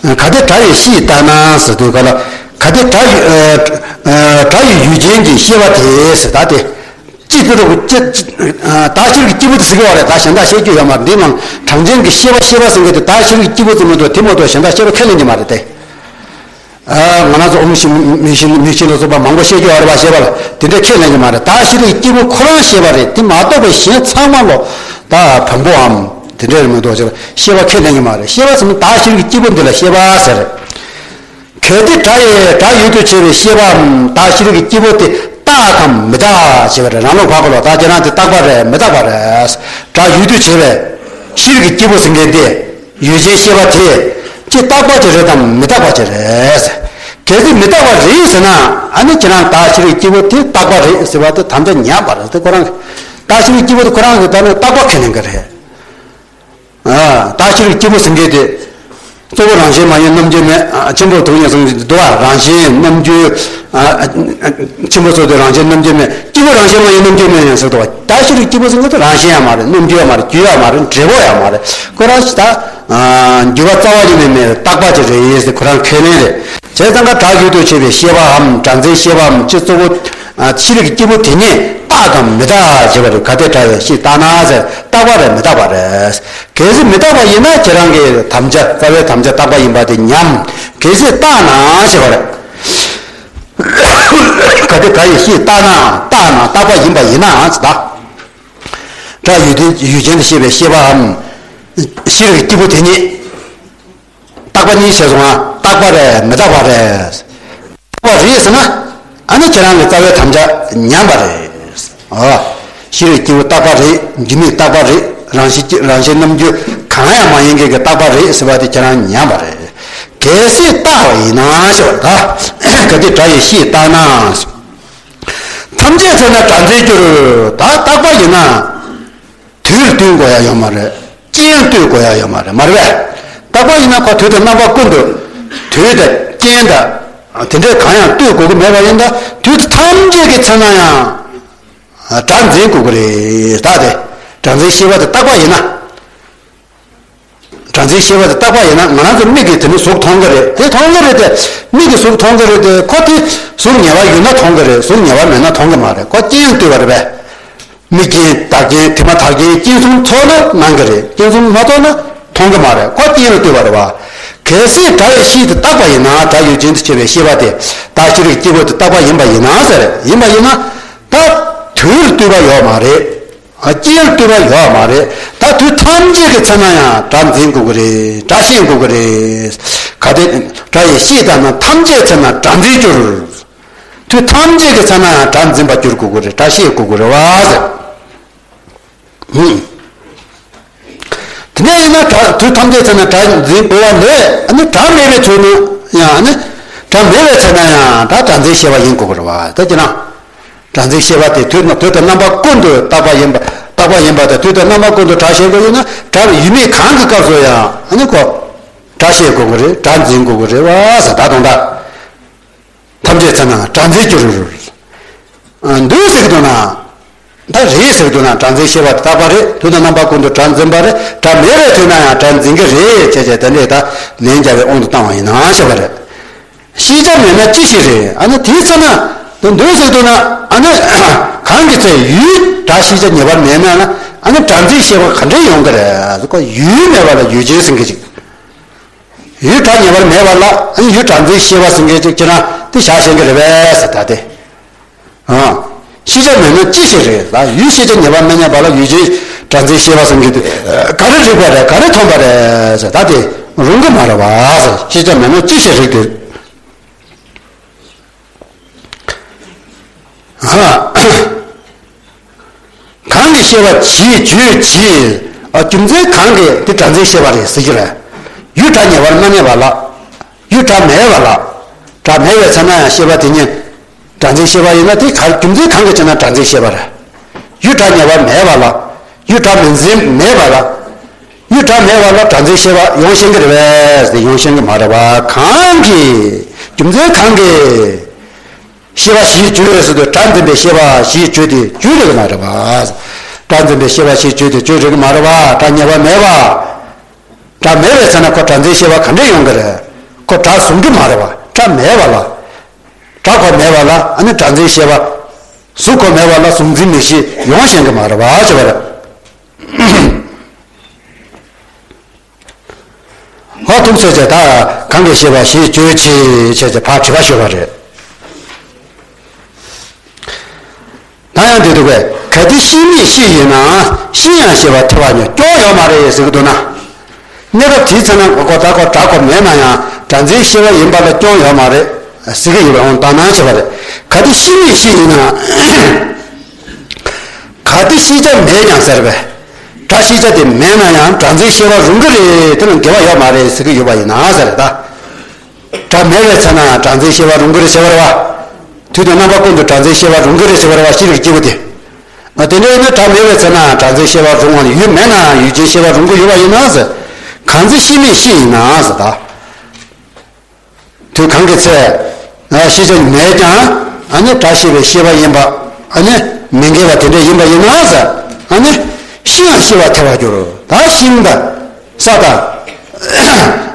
ཟེར། གལ་ཏེ་སྒྲ་ཡི་གཞི་ཡིས་བཏགས་ན་ཟེར་དུས་ག་ལ། གལ་ཏེ་སྒྲ་ཡི་སྒྲ་ཡི་ཡུལ་ཅན་གྱི་ཤེས་པ་དེ་ཟེར། ད་དེ་སྤྱི་ཚོགས་ཀྱི་སྤྱི་བདག་ཤེས་རིག་སྐྱེས་བུ་དེ་ཟེར་གི་བ་རེད། ད་གཞན་དག་བཤད་རྒྱུ་ཡོད་མ་རེད། འདི་ནང་གྲངས་ཅན་གྱི་ཤེས་པ་ཤེས་པ་ཟེར་མཁན་དེ་བདག་ཤེས་རིག་སྐྱེས་བུ་ཙམ་མ་གཏོགས་དེ་མ་གཏོགས་གཞན་དག་ཤེས་པ་ཁས་ལེན་གྱི་མ་རེད་དེ། ང་རང་ཚོ་ཨོཾ་ཤི་མིག་ཤིན་མིག་ཤིན་ལ་སོགས་པ་མང་པོ་བཤད་རྒྱུ་ཡོད་རེད་པ། ཞེས་པ་ལ་དེ་འདྲ་ཁས་ལེན་གྱི་མ་རེད། བདག་ཤེས་རིག་སྐྱེས་བུ་ཁོ་རང་ཤེས་པ་རེད། དེ་མ་གཏོགས་པའི་གཞན་ཚང་མ་ལོ་ད་བམ་པོའམ་དེ་འདྲ་རེད་མ་གཏོགས་ཤེས་པ་ཁས་ལེན་གྱི་མ་རེད། ཤེས་པ་ཟེར་ན་བདག་ཤེས་རིག་སྐྱེས་བུ་འདི་ལ་ཤེས་པ་ཟེར། གལ་ཏེ་སྒྲ་ཡི་སྒྲ་ཡུལ་དུ་བྱས་པའི་ཤེས་པའམ་བདག་ཤེས་རིག་གི་སྐྱེས་བུ་དེ་རྟག་གམ་མི་རྟག་ཅེས་པ་རེད། རང་ལུགས་ཕར་གོ་ལ་ད་ཁྱེད་རང་དེ་རྟག་པ་རེད་མི་རྟག་པ་རེད། སྒྲ་ཡུལ་དུ་བྱས་པའི་ཤེས་རིག་གི་སྐྱེས་བུ་ཟེར་མཁན་དེ་ཡུལ་ཅན་ཤེས་པ་དེ་ཅི་རྟག་པ་ཅིག་རེད་དམ་མི་རྟག་པ་ཅིག་རེད། གལ་སྲིད་མི་རྟག་པ་རེད་ཟེར་ན་ཨ་ནི་ཁྱེད་རང་བདག་ཤེས་རིག་གི་སྐྱེས་བུ་དེ་རྟག་པ་རེད་ཟེར་བ་དེ་དམ་བཅའ་ཉམས་པ་རེད། དེ་ཁོ་རང་གི་བདག་ཤེས་རིག་གི་སྐྱེས་བུ་དེ་ཁོ་རང་གི་ད་ནི་རྟག་པ་ཁས་ལེན་གི་རེད། ཨ། བདག་ཤེས་རིག་སྐྱེས་བུ་ཟེར་མཁན་དེ། གཙོ་བོ་རང་བཞིན་མ་ཡིན་རྣམ་འགྱུར་མེད། ཨ། ཆེན་པོ་དུ་ཡིན་གསུངས་འདུག་བ། རང་བཞིན་རྣམ་འགྱུར། ཨ། ཆེན་པོ་སོགས་དེ་རང་བཞིན་རྣམ་འགྱུར་མེད། སྐྱེས་བུ་རང་བཞིན་མ་ཡིན་རྣམ་འགྱུར་མེད་ཡང་ཟེར་འདུག་བ། ད་ཤེས་རིག་སྐྱེས་བུ་ཟེར་མཁན་དེ་རང་བཞིན་ཡང་མ་རེད། རྣམ་འགྱུར་ཡང་མ་རེད། རྒྱུ་ཡང་མ་རེད། འབྲས་བུ་ཡང་མ་རེད། ཁོ་རང་ད། ཨ། འགྱུར་བ་རྩ་བ་ཉིད་ནས་མེད་པའི་རྟག་པ་ཅིག་རེད་ཟེར། ཁོ་རང་ཁས་ལེན་རེད། བྱས་ཙང་ཀ་སྒྲ་ཡུལ་དུ་བྱེད་པའི་ཤེས་པའམ་སྒྲ་འཛིན་ཤེས་པའམ་སྤྱི་གཙོ་བོ། ཨ། ཤེས་རིག་སྐྱེས་བུ་དེ་ཉིད་རྟག་དང་མི་རྟག་བྱེད་པ་རེད། གལ་ཏེ་སྒྲ་ཡི་ཤེས་རྟག་ན་ཟེར། རྟག་པ་རེད་མི་རྟག་པ་རེད། གལ་སྲིད་མི་རྟག་པ་ཡིན་ན་ཁྱེད་རང་གི་དམ་བཅའ་རྩ་བའི་དམ་བཅའ་རྟག་པ་ཡིན་པ་དེ་ཉམས། གལ་སྲིད་རྟག་ན་ཞེས་པ་རེད། གལ་ཏེ་སྒྲ་ཡི་ཤེས་རྟག་ན། རྟག་ན་རྟག་པ་ཡིན་པ་ཡིན་ནའང་ད། སྒྲ་ཡུལ་དེ་ཡུལ་ཅན་དུ་ཤེས་པའི་ཤེས་པའམ་ཤེས་རིག་སྐྱེས་བུ་དེ་ཉིད། རྟག་པ་གཉིས་ཟེར་སོང་ང་། རྟག་པ་རེད་མི་རྟག་པ་རེད། རྟག་པ་རེད་ཟེར་ན། ཨ་ནི་ཁྱེད་རང་གི་རྩ་བའི་དམ་བཅའ་ཉམས་པ་རེད། ཨོ། ཤེས་རིག་སྐྱེས་བུ་རྟག་པ་རེད། རྒྱུ་མེད་རྟག་པ་རེད། རང་བཞིན་རང་བཞིན་རྣམ་འགྱུར་གང་ཡང་མ་ཡིན་མཁན་གྱི་རྟག་པ་རེད་ཟེར་བ་དེ་ཁྱེད་རང་ཉམས་པ་རེད། གལ་སྲིད་རྟག་པ་ཡིན་ན་ཞེས་པ་ད། གལ་ཏེ་སྒྲ་ཡི་ཤེས་རྟག་ན། ཐམས་ཅད་ཚེ་ན་སྒྲ་འཛིན་འགྱུར། ད་རྟག་པ་ཡིན་ན། དུས་ལ་བསྟུན་དགོས་ཡ་ཡོད་མ་རེད། རྐྱེན་ལ་ལྟོས་དགོས་ཡ་ཡོད་མ་རེད། མ་རེད་པས། རྟག་པ་ཡིན་ན་ཁོ་དུས་དང་རྣམ་པ་ཀུན་ཏུ་དུས་དང་རྐྱེན་དང་དེ་འདྲའི་གང་ཡང་ལྟོས་དགོས་ཀྱི་མེད་པ་ཡིན་ད། དུས་དང་ཐམས་ཅད་ཀྱི་ཚེ་ན་ཡང་སྒྲ་འཛིན་དགོས་ཀྱི་རེད། ད་དེ་སྒྲ་འཛིན་ཤེས་པ་དེ་རྟག་པ་ཡིན་ན། སྒྲ་འཛིན་ཤེས་པ་དེ་རྟག་པ་ཡིན་ན་ང་རང་ཚོ་མིག་གིས་དེ་ནི་གཟུགས་མཐོང་གི་རེད། དེ་མཐོང་གི་རེད་དེ། མིག་གིས་གཟུགས་མཐོང་གི་རེད་དེ། ཁོ་དེ་གཟུགས་ཉེ་བར་ཡོད་ན་མཐོང་གི་རེད། གཟུགས་ཉེ་བར་མེད་ན་མཐོང་གི་མ་རེད། ཁོ་རྐྱེན་ལ་ལྟོས་པ་རེད་པས། མིག་རྐྱེན་བདག་རྐྱེན་དེ་མ་བདག་རྐྱེན་རྐྱེན་གསུམ་ཚོགས་ན་སྣང་གི་རེད། རྐྱེན་གསུམ་མ་ཚོགས་ན་མཐོང་གི་མ་རེད། ཁོ་རྐྱེན་ལ་ལྟོས་པ་རེད་པ། གལ་སྲིད་སྒྲ་ཡི་ཤེས་དེ་རྟག་པ་ཡིན་ན། སྒྲ་ཡུལ་ཅན་དུ་བྱེད་པའི་ཤེས་པ་དེ། ད་ཤེས་རིག་སྐྱེས་བུ་དེ་རྟག་པ་ཡིན་པ་ཡིན་ན་ཟེར། ཡིན་པ་ཡིན་ན་ད་དུས་ལ་ལྟོས་པ་ཡོད་མ་རེད། རྐྱེན་ལ་ལྟོས་པ་ཡོད་མ་རེད། ད་དུས་ཐམས་ཅད་ཀྱི་ཚེ་ན་ཡང་སྒྲ་འཛིན་དགོས་ཀྱི་རེད། སྒྲ་ཤེས་དགོས་ཀྱི་རེད། གལ་ཏེ་སྒྲ་ཡི་ཤེས་རྟག་ན། ཐམས་ཅད་ཚེ་ན་སྒྲ་འཛིན་འགྱུར། དུས་ཐམས་ཅད་ཀྱི་ཚེ་ན་ཡང་སྒྲ་འཛིན་པར་འགྱུར་དགོས་ཀྱི་རེད། སྒྲ་ཤེས་དགོས་ཀྱི་རེད་པ་ཟེར། ཧུམ། དེ་ནས་ཡིན་ན་སྒྲ་དུས་ཐམས་ཅད་ཚེ་ན་སྒྲ་འཛིན་དགོས་པ་ལས། ཨ་ནི་སྒྲ་མེད་པའི་དུས་ན་ཡང་། ཨ་ནི་སྒྲ་མེད་པའི་ཚེ་ན་ཡང་ད་སྒྲ་འཛིན་ཤེས་པ་ཡིན་དགོས་ཀྱི་རེད་པ། ད་ཅི་ན། སྒྲ་འཛིན་ཤེས་པ་དེ་དུས་དུས་དང་རྣམ་པ་ཀུན་ཏུ་རྟག་པ་ཡིན་པ། རྟག་པ་ཡིན་པ་དང་དུས་དང་རྣམ་པ་ཀུན་ཏུ་སྒྲ་ཤེས་དགོས་ཡོད་ན། སྒྲ་ཡུལ་མེད་གང་གི་སྐབས་སུ་ཡང་། ཨ་ནི་ཁོ་སྒྲ་ཤེས་དགོས་ཀྱི་རེད། སྒྲ་འཛིན་དགོས་ཀྱི་རེད་པ་ཟེར། ད་དང་ད། ཐམས་ཅད་ཚེ་ན་སྒྲ་འཛིན་འགྱུར། འདུག་ཟེར་གྱི་འདུག་ན། ད་རེད་ཟེར་གྱི་འདུག་ན། སྒྲ་འཛིན་ཤེས་པ་དེ་རྟག་པ་རེད། དུས་དང་རྣམ་པ་ཀུན་ཏུ་སྒྲ་འཛིན་པ་རེད། སྒྲ་མེད་པའི་དུས་ན་ཡང་སྒྲ་འཛིན་གྱི་རེད་ཅེས་བྱས། དེ་འདྲས་ད་ལན་རྒྱག་པའི་དབང་དུ་བཏང་བ་ཡིན་ན་ཞེས་པ་རེད། ཤེས་བྱ་མེད་ན་ཅི་ཞིག་རེད། ཨ་ནི་དེའི་ཚེ་ན་དེ་འདུག་ཟེར་གྱི་འདུག་ན། ཨ་ནི་གང་གི་ཚེ་ཡུལ་སྒྲ་ཤེས་བྱ་ངེས་པར་མེད་ན་ན། ཨ་ནི་སྒྲ་འཛིན་ཤེས་པ་ག་འདྲས་ཡོང་གི་རེད། ཁོ་ཡུལ་མེད་པ་ལ་ཡུལ་ཅན་ཟེར་མཁན་ཅིག་ཡུལ་སྒྲ་ངེས་པར་མེད་པ་ལ། ཨ་ནི་ཡུལ་སྒྲ་འཛིན་ཤེས་པ་ཟེར་མཁན་ཅིག་ཁྱེད་རང་དེ་བཞག་ཤེས་ཀྱི་རེད་པས་ཟེར། ད་དེ། ཨ། ཤེས་བྱ་མེད་ན་ཅི་ཞིག་རེད་ལ། ཡུལ་ཤེས་བྱ་ངེས་པར་མེད་ན་པ་ལ་ཡུལ་ཅན་སྒྲ་འཛིན་ཤེས་པ་ཟེར་མཁན་དེ་ག་རེ་རིག་པ་རེད། ག་རེ་མཐོང་པ་རེད་ཟེར། ད་དེ་རུང་གི་མ་རེད་པ་ཟེར། ཤེས་བྱ་མེད་ན་ཅི་ཞིག་རིག་དེ། ཨ། གང་གིས་ཤེས་པ་ཞེས་བརྗོད་ཅིང་། ཨ། རྒྱུ་མཚན་གང་གིས་དེ་སྒྲ་འཛིན་ཤེས་པ་རེད་ཟེར་གྱི་རེད། ཡུལ་སྒྲ་ངེས་པར་མ་གནས་པ་ལ། ཡུལ་སྒྲ་མེད་པ་ལ། སྒྲ་མེད་པའི་ཚེ་ན་ཡང་ཤེས་པ་དེ་ཉིད་སྒྲ་འཛིན་ཤེས་པ་ཡིན་ན། དེ་ག་རྒྱུ་མཚན་གང་གིས་བྱས་ན་སྒྲ་འཛིན་ཤེས་པ་རེད། ཡུལ་སྒྲ་ངེས་པར་མེད་པ་ལ། ཡུལ་སྒྲ་མི་འཛིན་མེད་པ་ལ། ཡུལ་སྒྲ་མེད་པ་ལ་སྒྲ་འཛིན་ཤེས་པ་ཡོང་ཤེས་ཀྱི་རེད་པས། དེ་ཡོང་ཤེས་ཀྱི་མ་རེད་པ། གང་གིས། རྒྱུ་མཚན་གང་གིས། ཤེས་པ་ཞེས་བརྗོད་ཟེར་དུས། སྒྲ་འཛིན་པའི་ཤེས་པ་ཞེས་བརྗོད་དེ་བརྗོད་རིགས་མ་རེད་པ། སྒྲ་འཛིན་པའི་ཤེས་པ་ཞེས་བརྗོད་དེ་བརྗོད་རིགས་མ་རེད་པ། སྒྲ་ངེས་པ་མེད་པ། སྒྲ་མེད་པའི་ཚེ་ན་ཁོ་སྒྲ་འཛིན་ཤེས་པ་ག་འདྲས་ཡོང་གི་རེད། ཁོ་སྒྲ་གཟུང་གི་མ་རེད་པ། སྒྲ་མེད་པ་ལ། སྒྲ་ཁོ་མེད་པ་ལ། ཨ་ནི་སྒྲ་འཛིན་ཤེས་པ། གཟུགས་ཁོ་མེད་པ་ལ་གཟུགས་འཛིན་མིག་ཤེས་ཡོང་ཤེས་ཀྱི་མ་རེད་པ་ཞེས་པ་རེད། ཧོ་ཐུག་ཚེ་ཚེ་ད་གང་གིས་ཤེས་པ་ཞེས་བརྗོད་ཅིང་བྱས་ཚེ་ཕར་དྲི་བ་ཤོད་པ་རེད། ད་ཡང་འདི་འདུག་པས། གལ་ཏེ་ཤེས་མེད་ཤེས་ཡིན་ན། ཤེས་ཡང་ཤེས་པ་ཐལ་བ་ཉིད་སྐྱོན་ཡོད་མ་རེད་ཟེར་གྱི་འདུག་ན། གནས་སྐབས་དེའི་ཚེ་ན་ཁོ་ད་ཁོ་སྒྲ་ཁོ་མེད་ན་ཡང་སྒྲ་འཛིན་ཤེས་པ་ཡིན་པ་ལ་སྐྱོན་ཡོད་མ་རེད་ཟེར་གྱི་ཡོད་པའི་དབང་བཏང་ན་ཆེ་བ་རེད། གལ་ཏེ་ཤེས་མེད་ཤེས་ཡིན་ན། གལ་ཏེ་ཤེས་བྱ་མེད་ཀྱང་ཟེར་བས། སྒྲ་ཤེས་བྱ་དེ་མེད་ན་ཡང་སྒྲ་འཛིན་ཤེས་པ་རུང་གི་རེད། དེ་ལ་འགལ་བ་ཡོད་མ་རེད་ཟེར་གྱི་ཡོད་པ་ཡིན་ན་ཟེར་ད། སྒྲ་མེད་པའི་ཚེ་ན་ཡང་སྒྲ་འཛིན་ཤེས་པ་རུང་གི་རེད་ཟེར་བ་རེད་བ། དུས་དང་རྣམ་པ་ཀུན་ཏུ་སྒྲ་འཛིན་ཤེས་པ་རུང་གི་རེད་ཟེར་བ་རེད་བ། ཤེས་རིག་སྐྱེས་བུ་དེ། ཨ། དེ་འདྲ་ཡིན་ན་སྒྲ་མེད་པའི་ཚེ་ན་ཡང་སྒྲ་འཛིན་ཤེས་པ་རུང་བ་ནི། ཡུལ་མེད་ན་ཡང་ཡུལ་ཅན་ཤེས་པ་རུང་གི་ཡོད་པ་ཡིན་ན་ཟེར། ག་ གང་ཚེ་ཤེས་མེད་ཤེས་ཡིན་ན་ཟེར་ད། དུས་གང་གི་ཚེ། ཨ་ཤེས་བྱ་མེད་ཀྱང་། ཨ་ནི་བཀྲ་ཤིས་པའི་ཤེས་པ་ཡིན་པ། ཨ་ནི་མི་འགལ་བ་དེ་འདྲ་ཡིན་པ་ཡིན་ན་ཟེར། ཨ་ནི་ཤིང་ཡང་ཤེས་པར་ཐལ་བར་འགྱུར། ད་ཤིང་དང་། ས་དང་།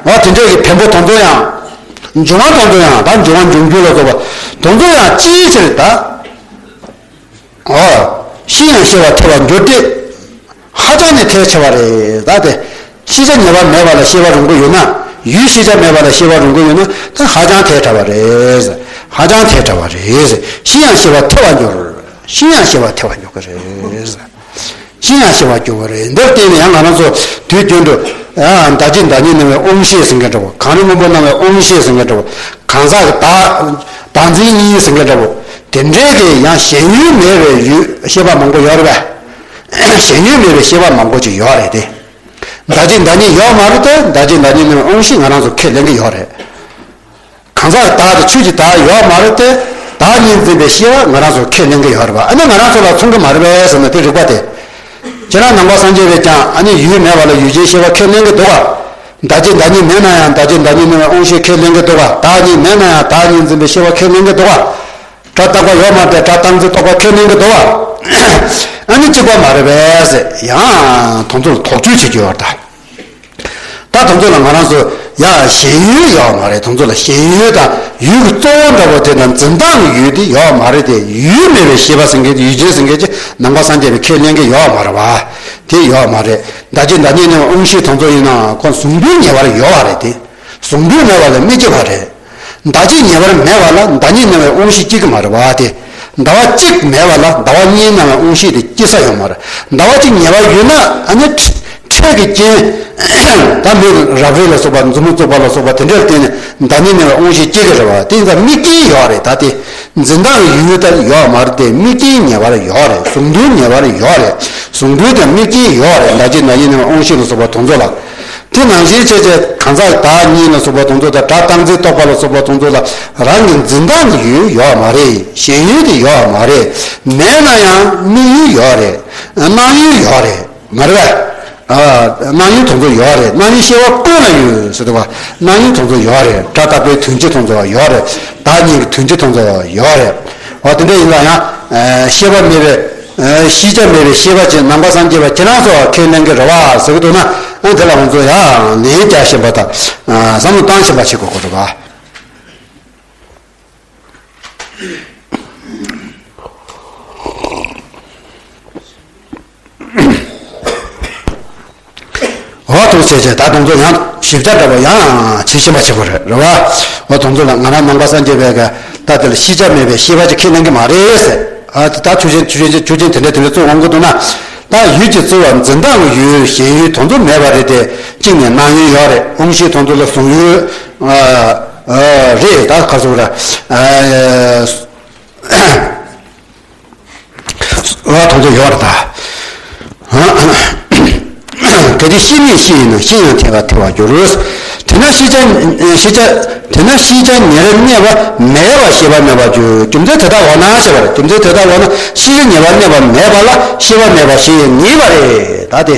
འོ་དེ་འདྲ་གི་བེམ་པོ་དེ་ཚོ་ཡང་། འབྱུང་བ་དེ་ཚོ་ཡང་། ད་འབྱུང་བ་འབྱུང་འགྱུར་ལ་སོགས་པ་དེ་ཚོ་ཡང་ཅིའི་ཕྱིར་ད། འོ། ཤིང་ཡང་ཤེས་པར་ཐལ་བར་འགྱུར་ཏེ། ཧ་ཅང་ནས་ཐལ་ཆེ་བ་རེད་ད་དེ། ཤེས་བྱ་ཉེ་བར་མེད་པ་ལ་ཤེས་པ་རུང་གི་ཡོད་ན། ཡུལ་ཤེས་བྱ་མེད་པ་ལ་ཤེས་པ་རུང་གི་ཡོད་ན། ད་ཧ་ཅང་ཐལ་དྲགས་པ་རེད། ཧ་ཅང་ཐལ་དྲགས་པ་རེད། ཤིང་ཡང་ཤེས་པར་ཐལ་བར་འགྱུར། ཤིང་ཡང་ཤེས་པར་ཐལ་བར་འགྱུར་གི་རེད། ཤིང་ཡང་ཤེས་པར་འགྱུར་བ་རེད། འདིར་བརྟེན་ནས་ཡང་ང་རང་ཚོ་དུས་རྒྱུན་དུ། ཨ་བདག་བྱེད་བདག་ཉིད་སྣང་བའི་དབང་ཤེས་ཟེར་མཁན་འདྲ་བོ། གང་རུང་སྔོན་པོ་སྣང་བའི་དབང་ཤེས་ཟེར་མཁན་འདྲ་བོ། གང་ཟག་གི་བདག་བདག་འཛིན་གཉིས་ཟེར་མཁན་འདྲ་བོ། དེ་འདྲའི་གི་ཡང་ཞེན་ཡུལ་མེད་པའི་ཡུལ་ཤེས་པ་མང་པོ་ཡོད་རེད་པས། ཞེན་ཡུལ་མེད་པའི་ཤེས་པ་མང་པོ་ཅིག་ཡོད་རེད་དེ། བདག་བྱེད་བདག་ཉིད་ཡོད་མ་རེད་དེ། བདག་བྱེད་བདག་ཉིད་སྣང་བའི་དབང་ཤེས་ང་རང་ཚོ་ཁས་ལེན་གྱི་ཡོད་རེད། གང་ཟག་བདག་དང་ཆོས་ཀྱི་བདག་ཡོད་མ་རེད་དེ། བདག་ཉིད་འཛིན་པའི་ཤེས་པ་ང་རང་ཚོ་ཁས་ལེན་གྱི་ཡོད་རེད་པ། ཨ་ནི་ང་རང་ཚོ་ལ་མཚུངས་ཀྱི་མ་རེད་པས་ཟེར་ན་དེ་རིགས་པ་དེ། ཁྱེད་རང་ནང་པ་སངས་རྒྱས་པས་ཀྱང་ཨ་ནི་ཡུལ་མེད་པ་ལ་ཡུལ་ཅན་ཤེས་པ་ཁས་ལེན་གྱི་འདུག་ག་བདག་བྱེད་བདག་ཉིད་མེད་ན་ཡང་བདག་བྱེད་བདག་ཉིད་སྣང་བའི་དབང་ཤེས་ཁས་ལེན་གྱི་འདུག་ག་བདག་ཉིད་མེད་ན་ཡང་བདག་ཉིད་འཛིན་པའི་ཤེས་པ་ཁས་ལེན་གྱི་འདུག་ག་སྒྲ་རྟག་པ་ཡོད་མ་རེད་དེ། སྒྲ་རྟག་འཛིན་རྟོག་པ་ཁས་ལེན་གྱི་འདུག་ག་ཨ་ནི་གཅིག་པ་མ་རེད་པས་ཟེར། ཡང་དེ་ཚོ་ལ་དོགས་གཅོད་བྱེད་རྒྱུ་ཡོད་རེད་ད། ད་དེ་ཚོ་ལ་ང་རང་ཚོ་ཡ་ཞེན་ཡུལ་ཡོད་མ་རེད། དེ་ཚོ་ལ་ཞེན་ཡུལ་དང་ཡུལ་གྱི་གཙོ་བོ་འདྲ་པོ་དེ་དང་འཛིན་སྟངས་ཀྱི་ཡུལ་དེ་ཡོད་མ་རེད་དེ། ཡུལ་མེད་པའི་ཤེས་པ་ཟེར་མཁན་དེ། ཡུལ་ཅན་ཟེར་མཁན་ཅིག་ནང་པ་སངས་རྒྱས་པས་ཁས་ལེན་གྱི་ཡོད་མ་རེད་པ། དེ་ཡོད་མ་རེད། བདག་བྱེད་བདག་ཉིད་སྣང་བའི་དབང་ཤེས་དེ་ཚོ་ཡིན་ན་ཁོ་གཟུང་འདུས་ཉེ་བར་ཡོད་པ་རེད་དེ། གཟུང་འདུས་མེད་པ་ལ་དམིགས་ཀྱི་མ་རེད། བདག་བྱེད་ཉེ་བར་མེད་པ་ལ་བདག་ཉིད་སྣང་བའི་དབང་ཤེས་སྐྱེ་གི་མ་རེད་པ་དེ། ཟླ་བ་གཅིག་མེད་པ་ལ་ཟླ་བ་གཉིས་སྣང་བའི་དབང་ཤེས་དེ་སྐྱེ་ས་ཡོད་མ་རེད། ཟླ་བ་གཅིག་ཉེ་བར་ཡོད་ན་ཨ་ནི་འཕྲལ་གྱི་རྐྱེན། ད་མིག་རབ་རིབ་ལ་སོགས་པ། མཛུབ་མོ་བཙུགས་པ་ལ་སོགས་པ་དེ་འདྲ་བརྟེན་ནས་བདག་ཉིད་སྣང་བའི་དབང་ཤེས་སྐྱེ་གི་རེད་པ། དེ་ཡིན་ཙང་དམིགས་རྐྱེན་ཡོད་རེད། ད་དེ་འཛིན་སྟངས་ཀྱི་ཡུལ་ད་ཡོད་མ་རེད་དེ། དམིགས་རྐྱེན་ཉེ་བར་ཡོད་རེད། གཟུང་འདུས་ཉེ་བར་ཡོད་རེད། གཟུང་འདུས་དང་དམིགས་རྐྱེན་ཡོད་རེད། བདག་བྱེད་བདག་ཉིད་སྣང་བའི་དབང་ཤེས་ལ་སོགས་པ་དེ་ཚོ་ལ། དེ་ནང་བཞིན་བྱས་བྱས་གང་ཟག་བདག་ཉིད་ལ་སོགས་པ་དེ་ཚོ་དང་། སྒྲ་རྟག་འཛིན་རྟོག་པ་ལ་སོགས་པ་དེ་ཚོ་ལ་རང་གི་འཛིན་སྟངས་ཀྱི་ཡུལ་ཡོད་མ་རེད། ཞེན་ཡུལ་དེ་ཡོད་མ་རེད། མེད་ན་ཡང་དམིགས་ཡུལ་ཡོད་རེད། སྣང་ཡུལ་ཡོད་རེད། མ་རེད་པས། ཨ། སྣང་ཡུལ་དེ་ཚོ་ཡོད་རེད། སྣང་ཡུལ་ཤེས་པ་ཀུན་ལ་ཡོད་ཟེར་འདུག་པ། སྣང་ཡུལ་དེ་ཚོ་ཡོད་རེད། སྒྲ་རྟག་པའི་དོན་སྤྱི་དེ་ཚོ་ཡོད་རེད། བདག་ཉིད་ཀྱི་དོན་སྤྱི་དེ་ཚོ་ཡོད་རེད། འོ་དེ་འདྲ་ཡིན་ན་ཡང་། ཨ། ཤེས་པ་མེད་པའི། ཨ། ཤེས་བྱ་མེད་པའི་ཤེས་པ་ཅན་ནང་པ་སངས་རྒྱས་པ་ཁྱེད་རང་ཚོ་ཁས་ལེན་གྱི་རེད་པ་ཟེར་གྱི་འདུག་ན། ཨ། དེ་ལ་ང་ཚོ་ཡང་ལན་རྒྱག་ཤེས་པ་དང་། ཨ། བསམ་བློ་བཏང་ཤེས་པ་བྱེད་དགོས་ཀྱི་རེད་པ། འོ་དེ་བྱས་བྱས་ད་དེ་ཚོ་ཡང་ཞིབ་ཆ་འདྲ་པོ་ཡང་བྱེད་ཤེས་པ་བྱེད་དགོས་རེད། རེད་པ། འོ་དེ་ཚོ་ལ་ང་རང་ནང་པ་སངས་རྒྱས་པའི་གི་ད་དེ་ལ་ཤེས་བྱ་མེད་པའི་ཤེས་པ་ཅིག་ཁས་ལེན་གྱི་མ་རེད་ཟེར། ཨ། ད་ཆོས་ཅན། ཆོས་ཅན། ཆོས་ཅན་དེ་འདྲ་དེ་འདྲ་ཚོ་འོང་གི་འདུག་ན། ད་ཡུལ་གྱི་རྩོལ་བ་འཛིན་སྟངས་ཀྱི་ཡུལ་ཞེན་ཡུལ་དེ་ཚོ་མེད་པ་རེད་དེ། གཅིག་ནས་སྣང་ཡུལ་ཡོད་རེད། དབང་ཤེས་དེ་ཚོ་ལ་གཟུང་ཡུལ། ཨ། ཨ། རེད། ད་ག་རེ་ཟེར་དགོས་རེད། ཨ། བ་དེ་ཚོ་ཡོད་རེད་ད། གལ་ཏེ་ཤེས་མེད་ཤེས་ཡིན་ན། ཤེས་ཡང་ཐལ་བར་ཐལ་བར་འགྱུར། དེས་ན་ཤེས་བྱ། ཤེས་བྱ། དེས་ན་ཤེས་བྱ་ཉེར་གནས་པ་མེད་པར་ཤེས་པ་མེད་པར་འགྱུར། རྒྱུ་མཚན་དེ་ལྟ་བས་ན་ཞེས་པ་རེད། རྒྱུ་མཚན་དེ་ལྟ་བས་ན་ཤེས་བྱ་ཉེར་གནས་པ་མེད་པ་ལ་ཤེས་པ་མེད་པ་ཞེས་ངེས་པ་རེད། ད་དེ།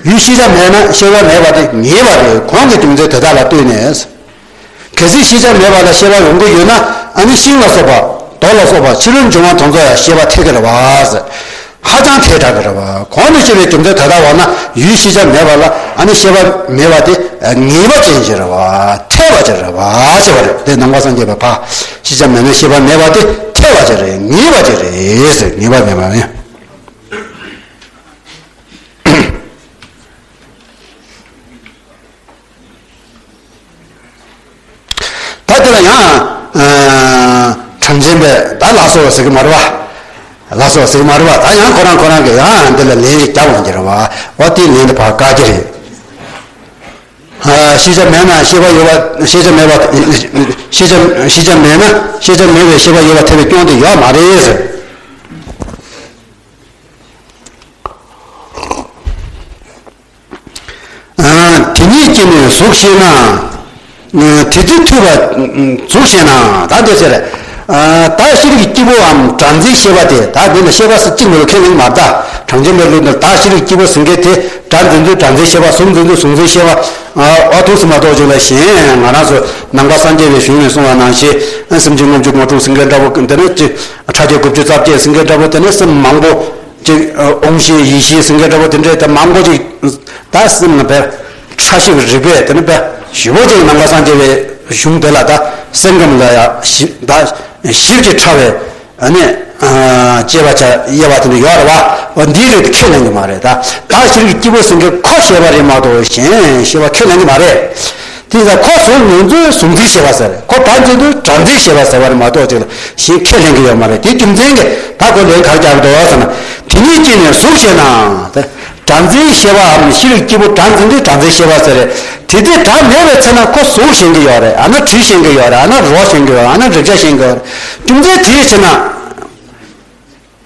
ཡུལ་ཤེས་བྱ་མེད་ན་ཤེས་པ་མེད་པ་དེ་ངེས་པ་རེད། གོང་གི་རྒྱུ་མཚན་དེ་དག་ལ་ལྟོས་ནས། གལ་སྲིད་ཤེས་བྱ་མེད་པ་ལ་ཤེས་པ་ཡོང་གི་ཡོད་ན། ཨ་ནི་ཤིང་ལ་སོགས་པ། རྡོ་ལ་སོགས་པ་ཕྱི་རོལ་འབྱུང་བ་དེ་ཚོ་ཡང་ཤེས་པར་ཐལ་གྱི་རེད་པ་ཟེར། ཧ་ཅང་ཐལ་དྲགས་ཀྱི་རེད་པ། གོང་དུ་བཤད་པའི་རྒྱུ་མཚན་དེ་དག་འོག་ན་ཡུལ་ཤེས་བྱ་མེད་པ་ལ། ཨ་ནི་ཤེས་པ་མེད་པ་དེ་ངེས་པ་ཅན་ཅིག་རེད་པ། ཐལ་བ་ཅིག་རེད་པ་ཟེར་བ་རེད། དེ་ནང་པ་སངས་རྒྱས་པས་ཕ། ཤེས་བྱ་མེད་ན་ཤེས་པ་མེད་པ་དེ་ཐལ་བ་ཅིག་རེད། ངེས་པ་ཅིག་རེད་ཟེར། ངེས་པ་མེད་པ་རེད། ད་དེ་ལ་ཡང་། ཨ། གྲངས་ཅན་པས་ད་ལགས་སོ་ཟེར་གྱི་མ་རེད་པ། ལགས་སོ་ཟེར་གྱི་མ་རེད་པ། ད་ཡང་ཁོ་རང་ཁོ་རང་གིས་ཡང་འདི་ལ་ལན་ཞིག་རྒྱག་འོང་གི་རེད་པ། འོ་དེའི་ལན་དེ་ཕར་བཀག་གི་རེད། ཨ། ཤེས་བྱ་མེད་ན་ཤེས་པ་ཡོད་པ། ཤེས་བྱ་མེད་པ། ཤེས་བྱ། ཤེས་བྱ་མེད་ན་ཤེས་བྱ་མེད་པའི་ཤེས་པ་ཡོད་པར་ཐལ་བའི་སྐྱོན་དེ་ཡོད་མ་རེད་ཟེར། ཨ། དེ་ཉིད་ཀྱིས་ནི་གཟུགས་ཤེས་ན། དེ་དུས་ཐོས་པ་གཟུགས་ཤེས་ན། ད་འདི་ཟེར། ཨ། ད་ཤེས་རིག་གི་སྐྱེས་བུའམ་སྒྲ་འཛིན་ཤེས་པ་དེ། ད་འདི་ལ་ཤེས་པ་ཟེར་གཅིག་མི་འདུག་ཁས་ལེན་མ་རེད་ད། གྲངས་ཅན་པའི་ལུགས་ནི་བདག་ཤེས་རིག་སྐྱེས་བུ་ཟེར་མཁན་དེ་སྒྲ་འཛིན་དུས་སྒྲ་འཛིན་ཤེས་པ། གཟུགས་འཛིན་དུས་གཟུགས་འཛིན་ཤེས་པ། ཨ་ཐུག་སུ་མ་གཏོགས་ཅིག་ལ་གཞན་ང་རང་ཚོ་ནང་པ་སངས་རྒྱས་པའི་གཞུང་ནས་གསུངས་པ་ནང་བཞིན་སེམས་ཅན་ལྔ་བཅུ་ང་དྲུག་ཟེར་མཁན་འདྲ་པོ་འདི་ནི་ཅིག་ཕྲ་རྒྱས་དགུ་བཅུ་རྩ་བརྒྱད་ཟེར་མཁན་འདྲ་པོ་དེ་ནི་སེམས་མང་པོ་ཅིག་དབང་ཤེས་ཡིད་ཤེས་ཟེར་མཁན་འདྲ་པོ་དེ་འདྲའི་དེ་མང་པོ་ཅིག་ད་སེམས་ལ་བས་ཕྲ་ཞིབ་རིགས་པས་དེ་ནི་བས་ཞིབ་པོ་ཅིག་ནང་པ་སངས་རྒྱས་པའི་གཞུང་དེ་ལ་ད་སེམས་ཁམས་ལ་ཡང་ཞིབ་ད་ཞིབ་ཅིག་ཕྲ་བའི། ཨ་ནི། ཨ་དཔྱད་པ་བྱ་དབྱེ་བ་དེ་འདྲ་ཡོད་རེད་བ། འོ་འདིའི་རིགས་དེ་ཁས་ལེན་གྱི་མ་རེད་ད། བདག་ཤེས་རིག་སྐྱེས་བུ་ཟེར་མཁན་ཁོ་ཤེས་པ་རེད་མ་གཏོགས་གཞན་ཤེས་པ་ཁས་ལེན་གྱི་མ་རེད། དེ་ཡིན་ཙང་ཁོ་གཟུགས་འཛིན་དུས་གཟུགས་འཛིན་ཤེས་པ་ཟེར། ཁོ་སྒྲ་འཛིན་དུས་སྒྲ་འཛིན་ཤེས་པ་ཟེར་བ་རེད་མ་གཏོགས་ཅིག་ལ་གཞན་ཁས་ལེན་གྱི་ཡོད་མ་རེད། དེ་རྒྱུ་མཚན་གྱིས་ད་ཁོ་ལན་ག་རེ་རྒྱག་འདུག་ཟེར་ན། དེ་ཉིད་ཀྱིས་ནི་གཟུགས་ཤེས་ན། སྒྲ་འཛིན་ཤེས་པའམ་ཤེས་རིག་སྐྱེས་བུ་སྒྲ་འཛིན་དུས་སྒྲ་འཛིན་ཤེས་པ་ཟེར་རེད། དེ་དུས་སྒྲ་མེད་པའི་ཚེ་ན་ཁོ་གཟུགས་ཤེས་ཀྱི་ཡོད་རེད། ཨ་ན་དྲི་ཤེས་ཀྱི་ཡོད་རེད། ཨ་ན་རོ་ཤེས་ཀྱི་ཡོད་རེད། ཨ་ན་རེག་བྱ་ཤེས་ཀྱི་ཡོད་རེད། རྒྱུ་མཚན་དེའི་ཕྱིར་ན།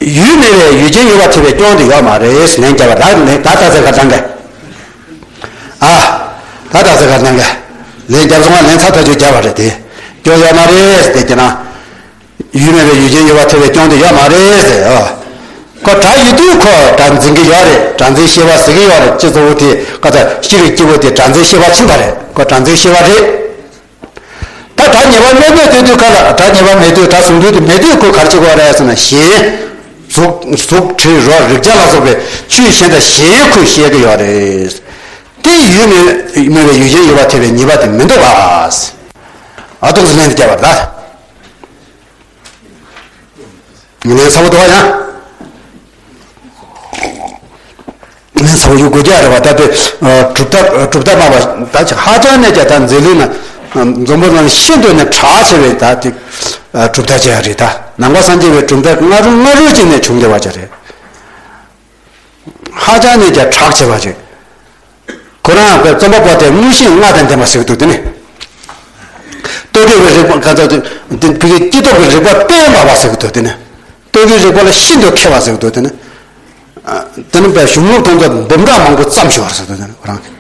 ཡུལ་མེད་པའི་ཡུལ་ཅན་ཡོད་པར་ཐལ་བའི་སྐྱོན་དེ་ཡོད་མ་རེད། ལན་བརྒྱབ་པ་ད་ལན་ད་ལྟ་ཚེ་ག་ཙང་ག་ཨ་ད་ལྟ་ཚེ་ག་ཙང་ག་ལན་བརྒྱབ་སོང་བ་ལན་ཚ་ཐག་ཆོད་བརྒྱབ་པ་རེད་དེ། སྐྱོན་ཡོད་མ་རེད་དེ་ཀྱི་ན། ཡུལ་མེད་པའི་ཡུལ་ཅན་ཡོད་པར་ཐལ་བའི་སྐྱོན་དེ་ཡོད་མ་རེད་ཟེར། ཨོ། ཁོ་སྒྲ་ཡོད་དུས་ཁོ་སྒྲ་འཛིན་གྱི་ཡོད་རེད། སྒྲ་འཛིན་ཤེས་པ་ཟེར་གྱི་ཡོད་རེད། སྤྱི་གཙོ་བོ་དེ་ཁ་ཚ་ཤེས་རིག་སྐྱེས་བུ་དེ་སྒྲ་འཛིན་ཤེས་པ་ཕྱིན་པ་རེད། ཁོ་སྒྲ་འཛིན་ཤེས་པ་རེད། ད་སྒྲ་ཉེ་བར་མེད་མེད་ལྟོས་དུས་ཁ་ལ་སྒྲ་ཉེ་བར་མེད་དུས་སྒྲ་གཟུང་དུས་དེ་མེད་དུས་ཁོ་ག་རེ་བྱེད་དགོས་རེད་ཟེར་ན་གཞན། གཟུགས་གཟུགས་དྲི་རོ་རེག་བྱ་ལ་སོགས་པའི་ཆོས་གཞན་དང་གཞན་ཁོས་ཤེས་ཀྱི་ཡོད་རེད། དེ་ཡུལ་མེད་མེད་པའི་ཡུལ་ཅན་ཡོད་པར་ཐལ་བའི་ཉེས་པ་དེ་མི་འདུག་ག་ཨ་ཏོག་ཙམ་ལན་དེ་བརྒྱབ་པ་རེད་ད། ངས་ཚ་བོ་འདུག་ཡང་། ངས་ཚ་བོ་ཡུ་གོ་རྒྱ་རེད་བ། ད་དེ་གྲུབ་མཐའ་གྲུབ་མཐའ་སྨྲ་བ་ད་ཅིག་ཧ་ཅང་ནས་ཀྱང་ད་མཛད་ལུགས་ན་འཛོམས་པོ་ནང་ཤིན་ཏུ་ནས་གྲགས་ཆེ་བའི་ད་དེ་གྲུབ་མཐའ་བྱས་རེད། ད་ནང་པ་སངས་རྒྱས་པའི་གྲུབ་མཐའ་སྔ་རུ་སྔ་རུ་ཅིག་ནས་བྱུང་བསྡད་པ་ཅིག་རེད། ཧ་ཅང་ནས་ཀྱང་གྲགས་ཆེ་བ་ཅིག་ཁོ་རང་གི་རྩོམ་པ་པོ་དེ་མངོན་ཤེས་ལྔ་དང་ལྡན་པ་ཟེར་གྱི་འདུག་དེ་ནི། རྟོག་གེ་བའི་རིག་པ་ག་ཚོད་དེ་ཕ་གི་སྐྱེ་སྟོབས་ཀྱི་རིག་པ་དཔེ་འབར་བ་ཟེར་གྱི་འདུག་དེ་ནི། རྟོག་གེའི་རིག་པ་ལ་ཤིན་ཏུ་མཁས་པ་ཟེར་གྱི་འདུག་དེ་ནི། དེ་ནི་དཔེ་གཞུང་ལུགས་དེ་ཚོ་འབུམ་ཕྲག་མང་པོ་བརྩམས་ཤོག་ཟེར་གྱི་འདུག་དེ་ནི་ཁོ་རང་གིས།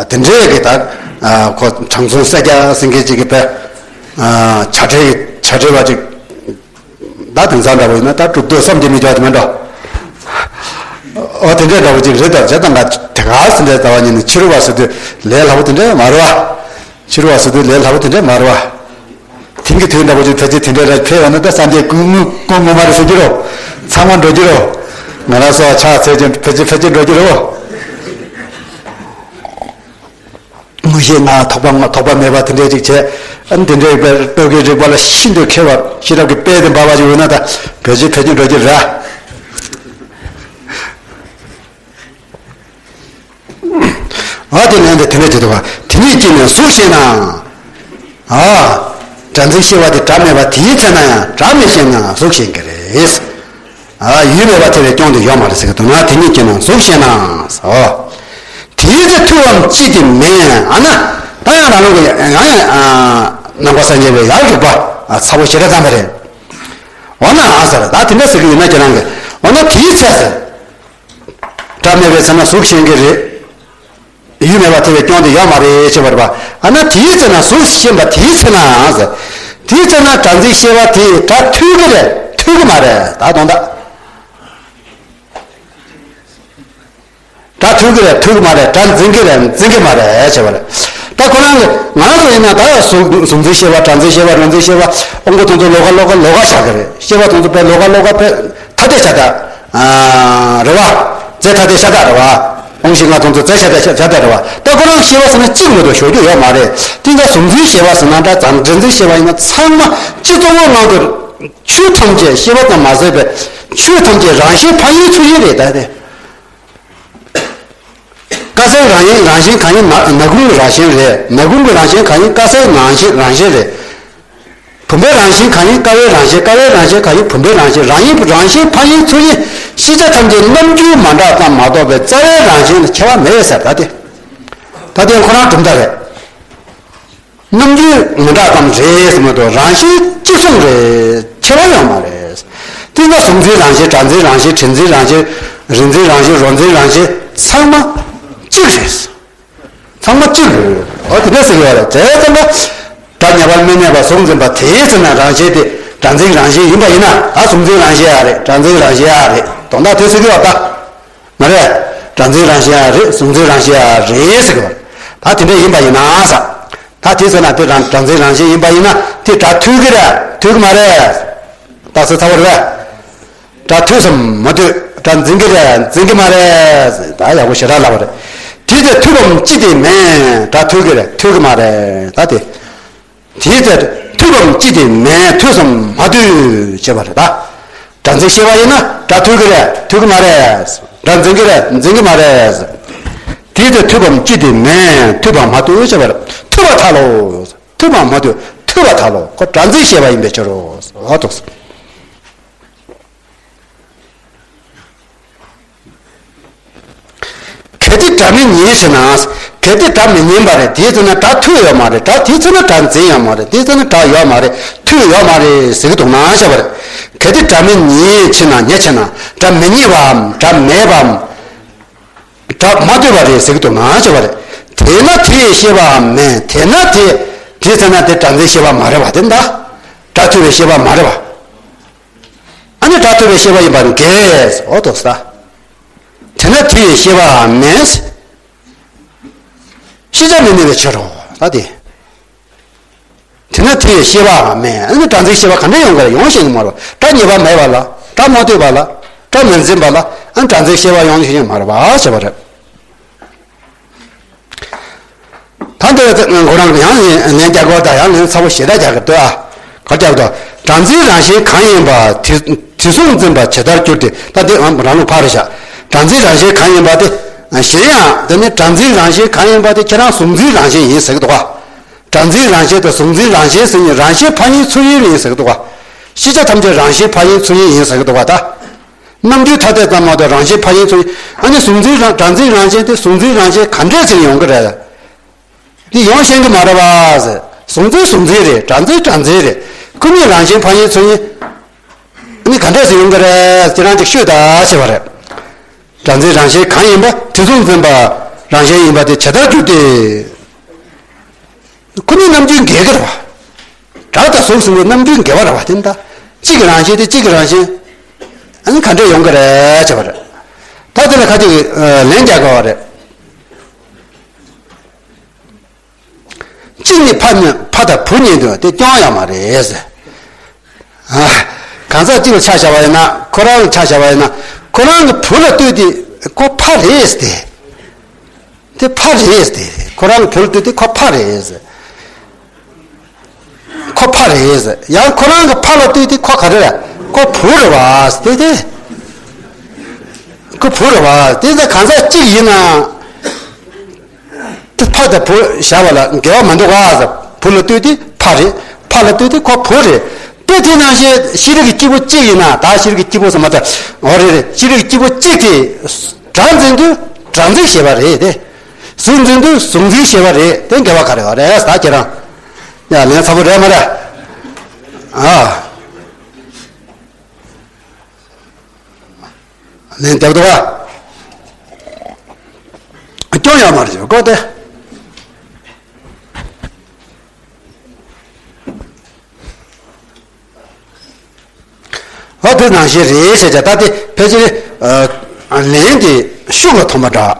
དེ་འདྲའི་གི་ད་ཁོ་དྲང་སྲོང་སེར་སྐྱ་ཟེར་མཁན་ཅིག་གི་དཔེ་བྱ་བྲལ་བྱ་བྲལ་བ་ཅིག་ད་དེང་སང་འདྲ་བོ་ཡིན་ན་ད་གྲུབ་མཐའ་བསམ་གྱིས་མི་འཇོག་དེ་མིན་འགྲོ། ཨོ་དེ་འདྲའི་འདྲ་བོ་ཅིག་རེད་དམ་བྱས་ཙང་ང་དེ་ག་ཟེར་འདྲའི་ལྟ་བ་ཉིད་ནས་ཕྱི་རུ་བ་ཟེར་དུས་ལས་སླ་བོ་དེ་འདྲའི་མ་རེད་བ། ཕྱི་རུ་བ་ཟེར་དུས་ལས་སླ་བོ་དེ་འདྲའི་མ་རེད་བ། དེང་གི་དུས་འདྲ་བོ་ཅིག་ཕལ་ཆེར་དེ་འདྲའི་ར་ཕེབས་ཡོང་ན་ད་སངས་རྒྱས་སྐུ་ངོ་སྐུ་ངོ་མ་རེད་ཟེར་གྱི་རེད། ཚང་མ་འགྲོ་གྱི་རེད། ང་རང་ཚོ་ཕྱག་འཚལ་ཅིང་ཕལ་ཆེར་ཕལ་ཆེར་འགྲོ་གྱི་རེད། མངོན་ཤེས་ལྔ་ཐོགས་པ་ལྔ་ཐོགས་པ་མེད་པ་དེ་འདྲའི་ཅིག་བྱས། ཨ་ནི་དེ་འདྲའི་དཔེ་རྟོག་གེའི་རིག་པ་ལ་ཤིན་ཏུ་མཁས་པ་ཤེས་རབ་ཀྱི་དཔལ་དེ་འབར་བ་ཞིག་ཡོད་ན་ད་བོད་ཆེན་བོད་ཆེན་འགྲོ་རྒྱུ་རེད། ཨ་དེ་ལན་དེ་དེ་འདྲ་བྱེད་དུ་བ་དེ་ཉིད་ཀྱིས་ནི་གཟུགས་ཤེས་ན། ཨ། སྒྲ་འཛིན་ཤེས་པ་དེ་སྒྲ་མེད་པ་དེའི་ཚེ་ན་ཡང་སྒྲ་མི་ཤེས་ན་གཟུགས་ཤེས་ཀྱི་རེད། ཨ་ཡུལ་མེད་པར་ཐལ་བའི་སྐྱོན་དེ་ཡོད་མ་རེད་ཟེར་གྱི་འདུག་ན་དེ་ཉིད་ཀྱིས་ན་གཟུགས་ཤེས་ན། ཨོ། དེའི་ཚེ་ཐུབ་བམ་ཅི་སྟེ་མེད། ཨ་ན། ད་ཡང་རང་ལུགས་ཀྱི་ཡང་ཡང་ནང་པ་སངས་རྒྱས་པའི་ཡང་རིག་པ་ཚ་བོ་ཞེ་དྲག་ཙམ་པ་རེད། འོ་ན་ཨ་ཟེར་ད་དེ་འདྲ་ཟེར་གྱི་ཡོད་ན་ཁྱེད་རང་གིས་འོ་ན་དེའི་ཚེ་ཟེར། སྒྲ་མེད་པའི་ཚེ་ན་གཟུགས་ཤེས་ཀྱི་རེད། ཡུལ་མེད་པར་ཐལ་བའི་སྐྱོན་དེ་ཡོད་མ་རེད་ཅེས་པ་རེད་པ། ཨ་ན་དེའི་ཚེ་ན་གཟུགས་ཤེས་པ་དེའི་ཚེ་ན་ཟེར། དེའི་ཚེ་ན་སྒྲ་འཛིན་ཤེས་པ་དེས་སྒྲ་ཐོས་ཀྱི་རེད་ཐོས་ཀྱི་མ་རེད་ད་དོན་དག་སྒྲ་ཐོས་ཀྱི་རེད་ཐོས་ཀྱི་མ་རེད། སྒྲ་འཛིན་གྱི་རེད་འཛིན་གྱི་མ་རེད་ཅེས་པ་རེད། ད་ཁོ་རང་གི་ང་རང་ཚོ་ཡིན་ན་ད་གཟུགས་གཟུགས་འཛིན་ཤེས་པ་སྒྲ་འཛིན་ཤེས་པ་རོ་འཛིན་ཤེས་པ་དབང་པོ་དེ་ཚོ་ལོགས་ཀ་ལོགས་ཀ་ལོགས་ཀ་བཞག་གི་རེད། ཤེས་པ་དེ་ཚོ་དཔེ་ལོགས་ཀ་ལོགས་ཀ་དཔེ་ཐ་དད་ཤ་སྟག་རེད་བ། རྫས་ཐ་དད་ཤ་སྟག་རེད་བ། དབང་ཤེས་ལྔ་དེ་ཚོ་རྫས་ཤ་སྟག་ཤ་སྟག་རེད་བ། ད་ཁོ་རང་ཤེས་པ་ཟེར་ན་གཅིག་མ་གཏོགས་ཞོག་རྒྱུ་ཡོད་མ་རེད། དེ་འདྲ་གཟུགས་འཛིན་ཤེས་པ་ཟེར་ན་འདྲ་ཙང་སྒྲ་འཛིན་ཤེས་པ་ཡིན་ན་ཚང་མ་སྤྱི་གཙོ་བོ་ངང་དུ་ཆོས་ཐམས་ཅད་ཤེས་པ་ཙམ་མ་ཟད་པའི་ཆོས་ཐམས་ཅད་རང་བཞིན་ཕན་ཡོན་ཚུལ་བཞིན་རེད་ད་དེ། ཀ་སའི་རང་ཡིན་རང་བཞིན་གང་ཡིན་ན་ན་གུང་གི་རང་བཞིན་རེད། ན་གུང་གི་རང་བཞིན་གང་ཡིན་ཀ་སའི་རང་བཞིན་རང་བཞིན་རེད། བུམ་པའི་རང་བཞིན་གང་ཡིན་ཀ་བའི་རང་བཞིན་ཀ་བའི་རང་བཞིན་གང་ཡིན་བུམ་པའི་རང་བཞིན་རང་ཡིན་རང་བཞིན་ཕན་ཡོན་ཚུལ་བཞིན་ཤེས་བྱ་ཐམས་ཅད་རྣམ་འགྱུར་མ་འདྲ་ཙམ་མ་གཏོགས་པའི་རྩ་བའི་རང་བཞིན་ལ་ཁྱད་པར་མེད་ཟེར་ད་དེ། ད་དེ་ཁོ་རང་གྲུབ་མཐའ་རེད། རྣམ་འགྱུར་མི་འདྲ་ཙམ་རེད་ཟེར་མ་གཏོགས་རང་བཞིན་གཅིག་མཚུངས་རེད། ཁྱད་པར་ཡོད་མ་རེད། དེ་ལ་གཟུགས་འཛིན་རང་བཞིན་སྒྲ་འཛིན་རང་བཞིན་དྲི་འཛིན་རང་བཞིན་རེག་འཛིན་རང་བཞིན་རོ་འཛིན་རང་བཞིན་ཚང་མ་གཅིག་རེད། ཚང་མ་གཅིག་རེད། འོ་དེ་འདྲ་ཟེར་གྱི་ཡོད་རེད། དེ་ཙམ་པ་སྒྲ་ཉེ་བར་མི་གནས་པ་གཟུགས་འཛིན་པ་དེའི་ཚེ་ན་རང་བཞིན་དེ་ སྒྲ་འཛིན་རང་བཞིན་ཡིན་པ་ཡིན་ན་ད་གཟུགས་འཛིན་རང་བཞིན་ཡང་རེད། སྒྲ་འཛིན་རང་བཞིན་ཡང་རེད། དོན་དག་དེ་ཟེར་གི་ཡོད་ད། མ་རེད། སྒྲ་འཛིན་རང་བཞིན་ཡང་རེད། གཟུགས་འཛིན་རང་བཞིན་ཡང་རེད་ཟེར་གི་ཡོད། ད་དེ་འདྲ་ཡིན་པ་ཡིན་ན་ཟེར། ད་དེ་ཟེར་ན་དེ་རང་སྒྲ་འཛིན་རང་བཞིན་ཡིན་པ་ཡིན་ན་དེ་སྒྲ་མཐུད་ཀྱི་རེད་མཐུད་ཀྱི་མ་རེད། རྟགས་གསལ་ཚ་བོ་རེད་པས། སྒྲ་མཐུད་སམ་མ་མཐུད། སྒྲ་འཛིན་གྱི་རེད་འཛིན་གྱི་མ་རེད། ད་ཡག་པོ་ཞེ་དྲག་ལབ་པ་རེད། དེ་དེ་མཐུད་པའམ་ཅི་སྟེ་མིན། སྒྲ་མཐུད་ཀྱི་རེད་མཐུད་ཀྱི་མ་རེད། ད་དེ། དེའི་ཚེ་མཐུད་པའམ་ཅི་སྟེ་མིན། མཐུད་སམ་མ་མཐུད་ཅེས་པ་རེད་ད། སྒྲ་འཛིན་ཤེས་པ་ཡིན་ན་སྒྲ་མཐུད་ཀྱི་རེད་མཐུད་ཀྱི་མ་རེད། སྒྲ་འཛིན་གྱི་རེད་འཛིན་གྱི་མ་རེད། དེའི་ཚེ་མཐུད་པའམ་ཅི་སྟེ་མིན། མཐུད་པའམ་མ་མཐུད་ཅེས་པ་རེད། མཐུད་པར་ཐལ་ལོ། མཐུད་པའམ་མ་མཐུད་མཐུད་པར་ཐལ་ལོ། ཁོ་སྒྲ་འཛིན་ཤེས་པ་ཡིན་པའི་ཕྱིར་རོ། འོ་ཐུགས་སོ། གལ་ཏེ་སྒྲ་མི་སྙན་ཟེར་ན། གལ་ཏེ་སྒྲ་མི་སྙན་པ་རེད། དེའི་ཚེ་ན་སྒྲ་མཐུད་ཡོད་མ་རེད། སྒྲ་དེའི་ཚེ་ན་སྒྲ་འཛིན་ཡོད་མ་རེད། དེའི་ཚེ་ན་སྒྲ་ཡོད་མ་རེད། མཐུད་ཡོད་མ་རེད་ཟེར་གི་འདུག་ན་བྱ་བ་རེད། གལ་ཏེ་སྒྲ་མི་སྙན་ཕྱིར་ན་ཉེ་ཕྱིར་ན་སྒྲ་མི་རྙེད་པའམ་སྒྲ་མེད་པའམ། སྒྲ་མ་ཐོས་པ་རེད་ཟེར་གི་འདུག་ན་བྱ་བ་རེད། དེས་ན་དེ་ཡི་ཤེས་པའམ་མིན། དེས་ན་དེ་དེའི་ཚེ་ན་དེ་སྒྲ་འཛིན་ཤེས་པ་མ་རེད་པ་དེ་འདྲ། སྒྲ་ཐོས་པའི་ཤེས་པ་མ་རེད་པ། ཨ་ནི་སྒྲ་ཐོས་པའི་ཤེས་པ་ཡིན་པར་འགལ། འོ་དོ་ས། དེས་ན་དེ་ཡི་ཤེས་པའམ་མིན། ཤེས་བྱ་མི་གནས་པའི་ཕྱིར་རོ། ད་དེ། དེས་ན་དེ་ཡི་ཤེས་པའམ་མིན། ཨ་ནི་སྒྲ་འཛིན་ཤེས་པ་ག་འདྲ་ཡོང་གི་རེད། ཡོང་ཤེས་ཀྱི་མ་རེད། སྒྲ་རྙེད་པ་མེད་པ་ལ། སྒྲ་མ་ཐོས་པ་ལ། སྒྲ་མི་འཛིན་པ་ལ། ཨ་ནི་སྒྲ་འཛིན་ཤེས་པ་ཡོང་ཤེས་ཀྱི་མ་རེད་པ་ཞེས་པ་རེད། ད་འདི་ཁོ་རང་ཡང་ལན་རྒྱག་དགོས། ད་ཡང་ལན་ཚ་པོ་ཞེ་དྲག་རྒྱག་གི་འདུག་ཨ། ག་རེ་རྒྱག་གི་འདུག་སྒྲ་འཛིན་རང་བཞིན་གང་ཡིན་པ་དེ་དེ་གཟུགས་འཛིན་པ་ཇི་ལྟར་འགྱུར་ཏེ། ད་འདི་ང་རང་ལུགས་ཕར་རེད་ཤག་སྒྲ་འཛིན་རང་བཞིན་གང་ཡིན་པ་དེ། གཞན་ཡང་དེ་ནི་སྒྲ་འཛིན་རང་བཞིན་གང་ཡིན་པ་དེ་ཁྱེད་རང་གཟུགས་འཛིན་རང་བཞིན་ཡིན་ཟེར་གི་འདུག་ག་སྒྲ་འཛིན་རང་བཞིན་དང་གཟུགས་འཛིན་རང་བཞིན་ཟེར་ནི་རང་བཞིན་ཕན་ཡོན་ཚུལ་ཡིན་ཟེར་གི་འདུག་ག་ཤེས་བྱ་ཐམས་ཅད་རང་བཞིན་ཕན་ཡོན་ཚུལ་ཡིན་ཟེར་གི་འདུག་ག་ད། རྣམ་འགྱུར་ཐ་དད་ཙམ་མ་གཏོགས་རང་བཞིན་ཕན་ཡོན་ཚུལ་ཡིན། ཨ་ནི་གཟུགས་འཛིན་རང་སྒྲ་འཛིན་རང་བཞིན་དེ་གཟུགས་འཛིན་རང་བཞིན་ག་འདྲས་ཟེར་ཡོང་གི་རེད། འདི་ཡོང་ཤེས་ཀྱི་མ་རེད་པ་ཟེར། གཟུགས་འཛིན་གཟུགས་འཛིན་རེད། སྒྲ་འཛིན་སྒྲ་འཛིན་རེད། ཁོ་གཉིས་རང་བཞིན་ཕན་ཡོན་ཚུལ་ཡིན། ཨ་ནི་ག་འདྲས་ཟེར་ཡོང་གི་རེད། ཁྱེད་རང་ཅིག་ཤོད་ད་ཟེར་བ་རེད། སྒྲ་འཛིན་རང་བཞིན་གང་ཡིན་པ་དེ་གཟུགས་འཛིན་པ་རང་བཞིན་ཡིན་པ་དེ་ཇི་ལྟར་འགྱུར་ཏེ། ཁོ་གཉིས་རྣམ་འགྱུར་འགལ་གྱི་རེད་པ། སྒྲ་དང་གཟུགས་ཟེར་བའི་རྣམ་འགྱུར་འགལ་བ་རེད་པ་དེ་འདྲ། གཅིག་གི་རང་བཞིན་དེ་གཅིག་གི་རང་བཞིན། ཨ་ནི་ག་འདྲས་ཡོང་གི་རེད་བྱས་པ་རེད། ད་དེ་ལ་ཁ་ཅིག་ལན་རྒྱག་དགོས་པ་རེད། གཅིག་ནི་ཕ་ནི་ཕ་དང་བུ་གཉིས་འདུག་དེ་སྐྱོན་ཡོད་མ་རེད་ཟེར། ཨ། གང་ཟག་གཅིག་ལ་ཆ་བཞག་པ་ཡིན་ན་ཁོ་རང་ལ་ཆ་བཞག་པ་ཡིན་ན་ཁོ་རང་གི་བུ་ལ་ལྟོས་ཏེ་ཁོ་ཕ་རེད་ཟེར་ཏེ། དེ་ཕ་རེད་ཟེར་ཏེ། ཁོ་རང་གི་བུ་ལ་ལྟོས་ཏེ་ཁོ་ཕ་རེད་ཟེར། ཁོ་ཕ་རེད་ཟེར། ཡང་ཁོ་རང་གི་ཕ་ལ་ལྟོས་ཏེ་ཁོ་ག་རེ་རེད། ཁོ་བུ་རེད་པ་ཟེར་ཏེ། ཁོ་བུ་རེད་པ་ཟེར་ཏེ། གང་ཟག་གཅིག་ཡིན་ན། དེ་ཕ་དང་བུ་བཞག་པ་ལ་འགལ་བ་མི་འདུག་ག་ཟེར། བུ་ལ་ལྟོས་ཏེ་ཕ་རེད། ཕ་ལ་ལྟོས་ཏེ་ཁོ་བུ་རེད། དཔེ་དེ་ནང་བཞིན་ཤེས་རིག་གི་སྐྱེས་བུ་གཅིག་ཡིན་ན། ད་ཤེས་རིག་གི་སྐྱེས་བུ་ཟེར་མ་ཐག་འོ་རེད་རེད། ཤེས་རིག་གི་སྐྱེས་བུ་གཅིག་དེ་སྒྲ་འཛིན་དུས་སྒྲ་འཛིན་ཤེས་པ་རེད་དེ། གཟུགས་འཛིན་དུས་གཟུགས་འཛིན་ཤེས་པ་རེད་དེ། འགལ་བ་ག་རེ་ཡོད་རེད་ད་ཁྱེད་རང་། ཡ་ལན་ཚ་པོ་རེད་མ་རེད། ཨ། ལན་རྒྱག་འདུག་ག་སྐྱོན་ཡོད་མ་རེད་ཀོ་དེ། འོ་དེ་ནང་བཞིན་རེད་ཟེར་བྱ། ད་དེ་ཕལ་ཆེར་ཨ་ལན་དེ་ཤུགས་ལ་ཐོན་པ་འདྲ།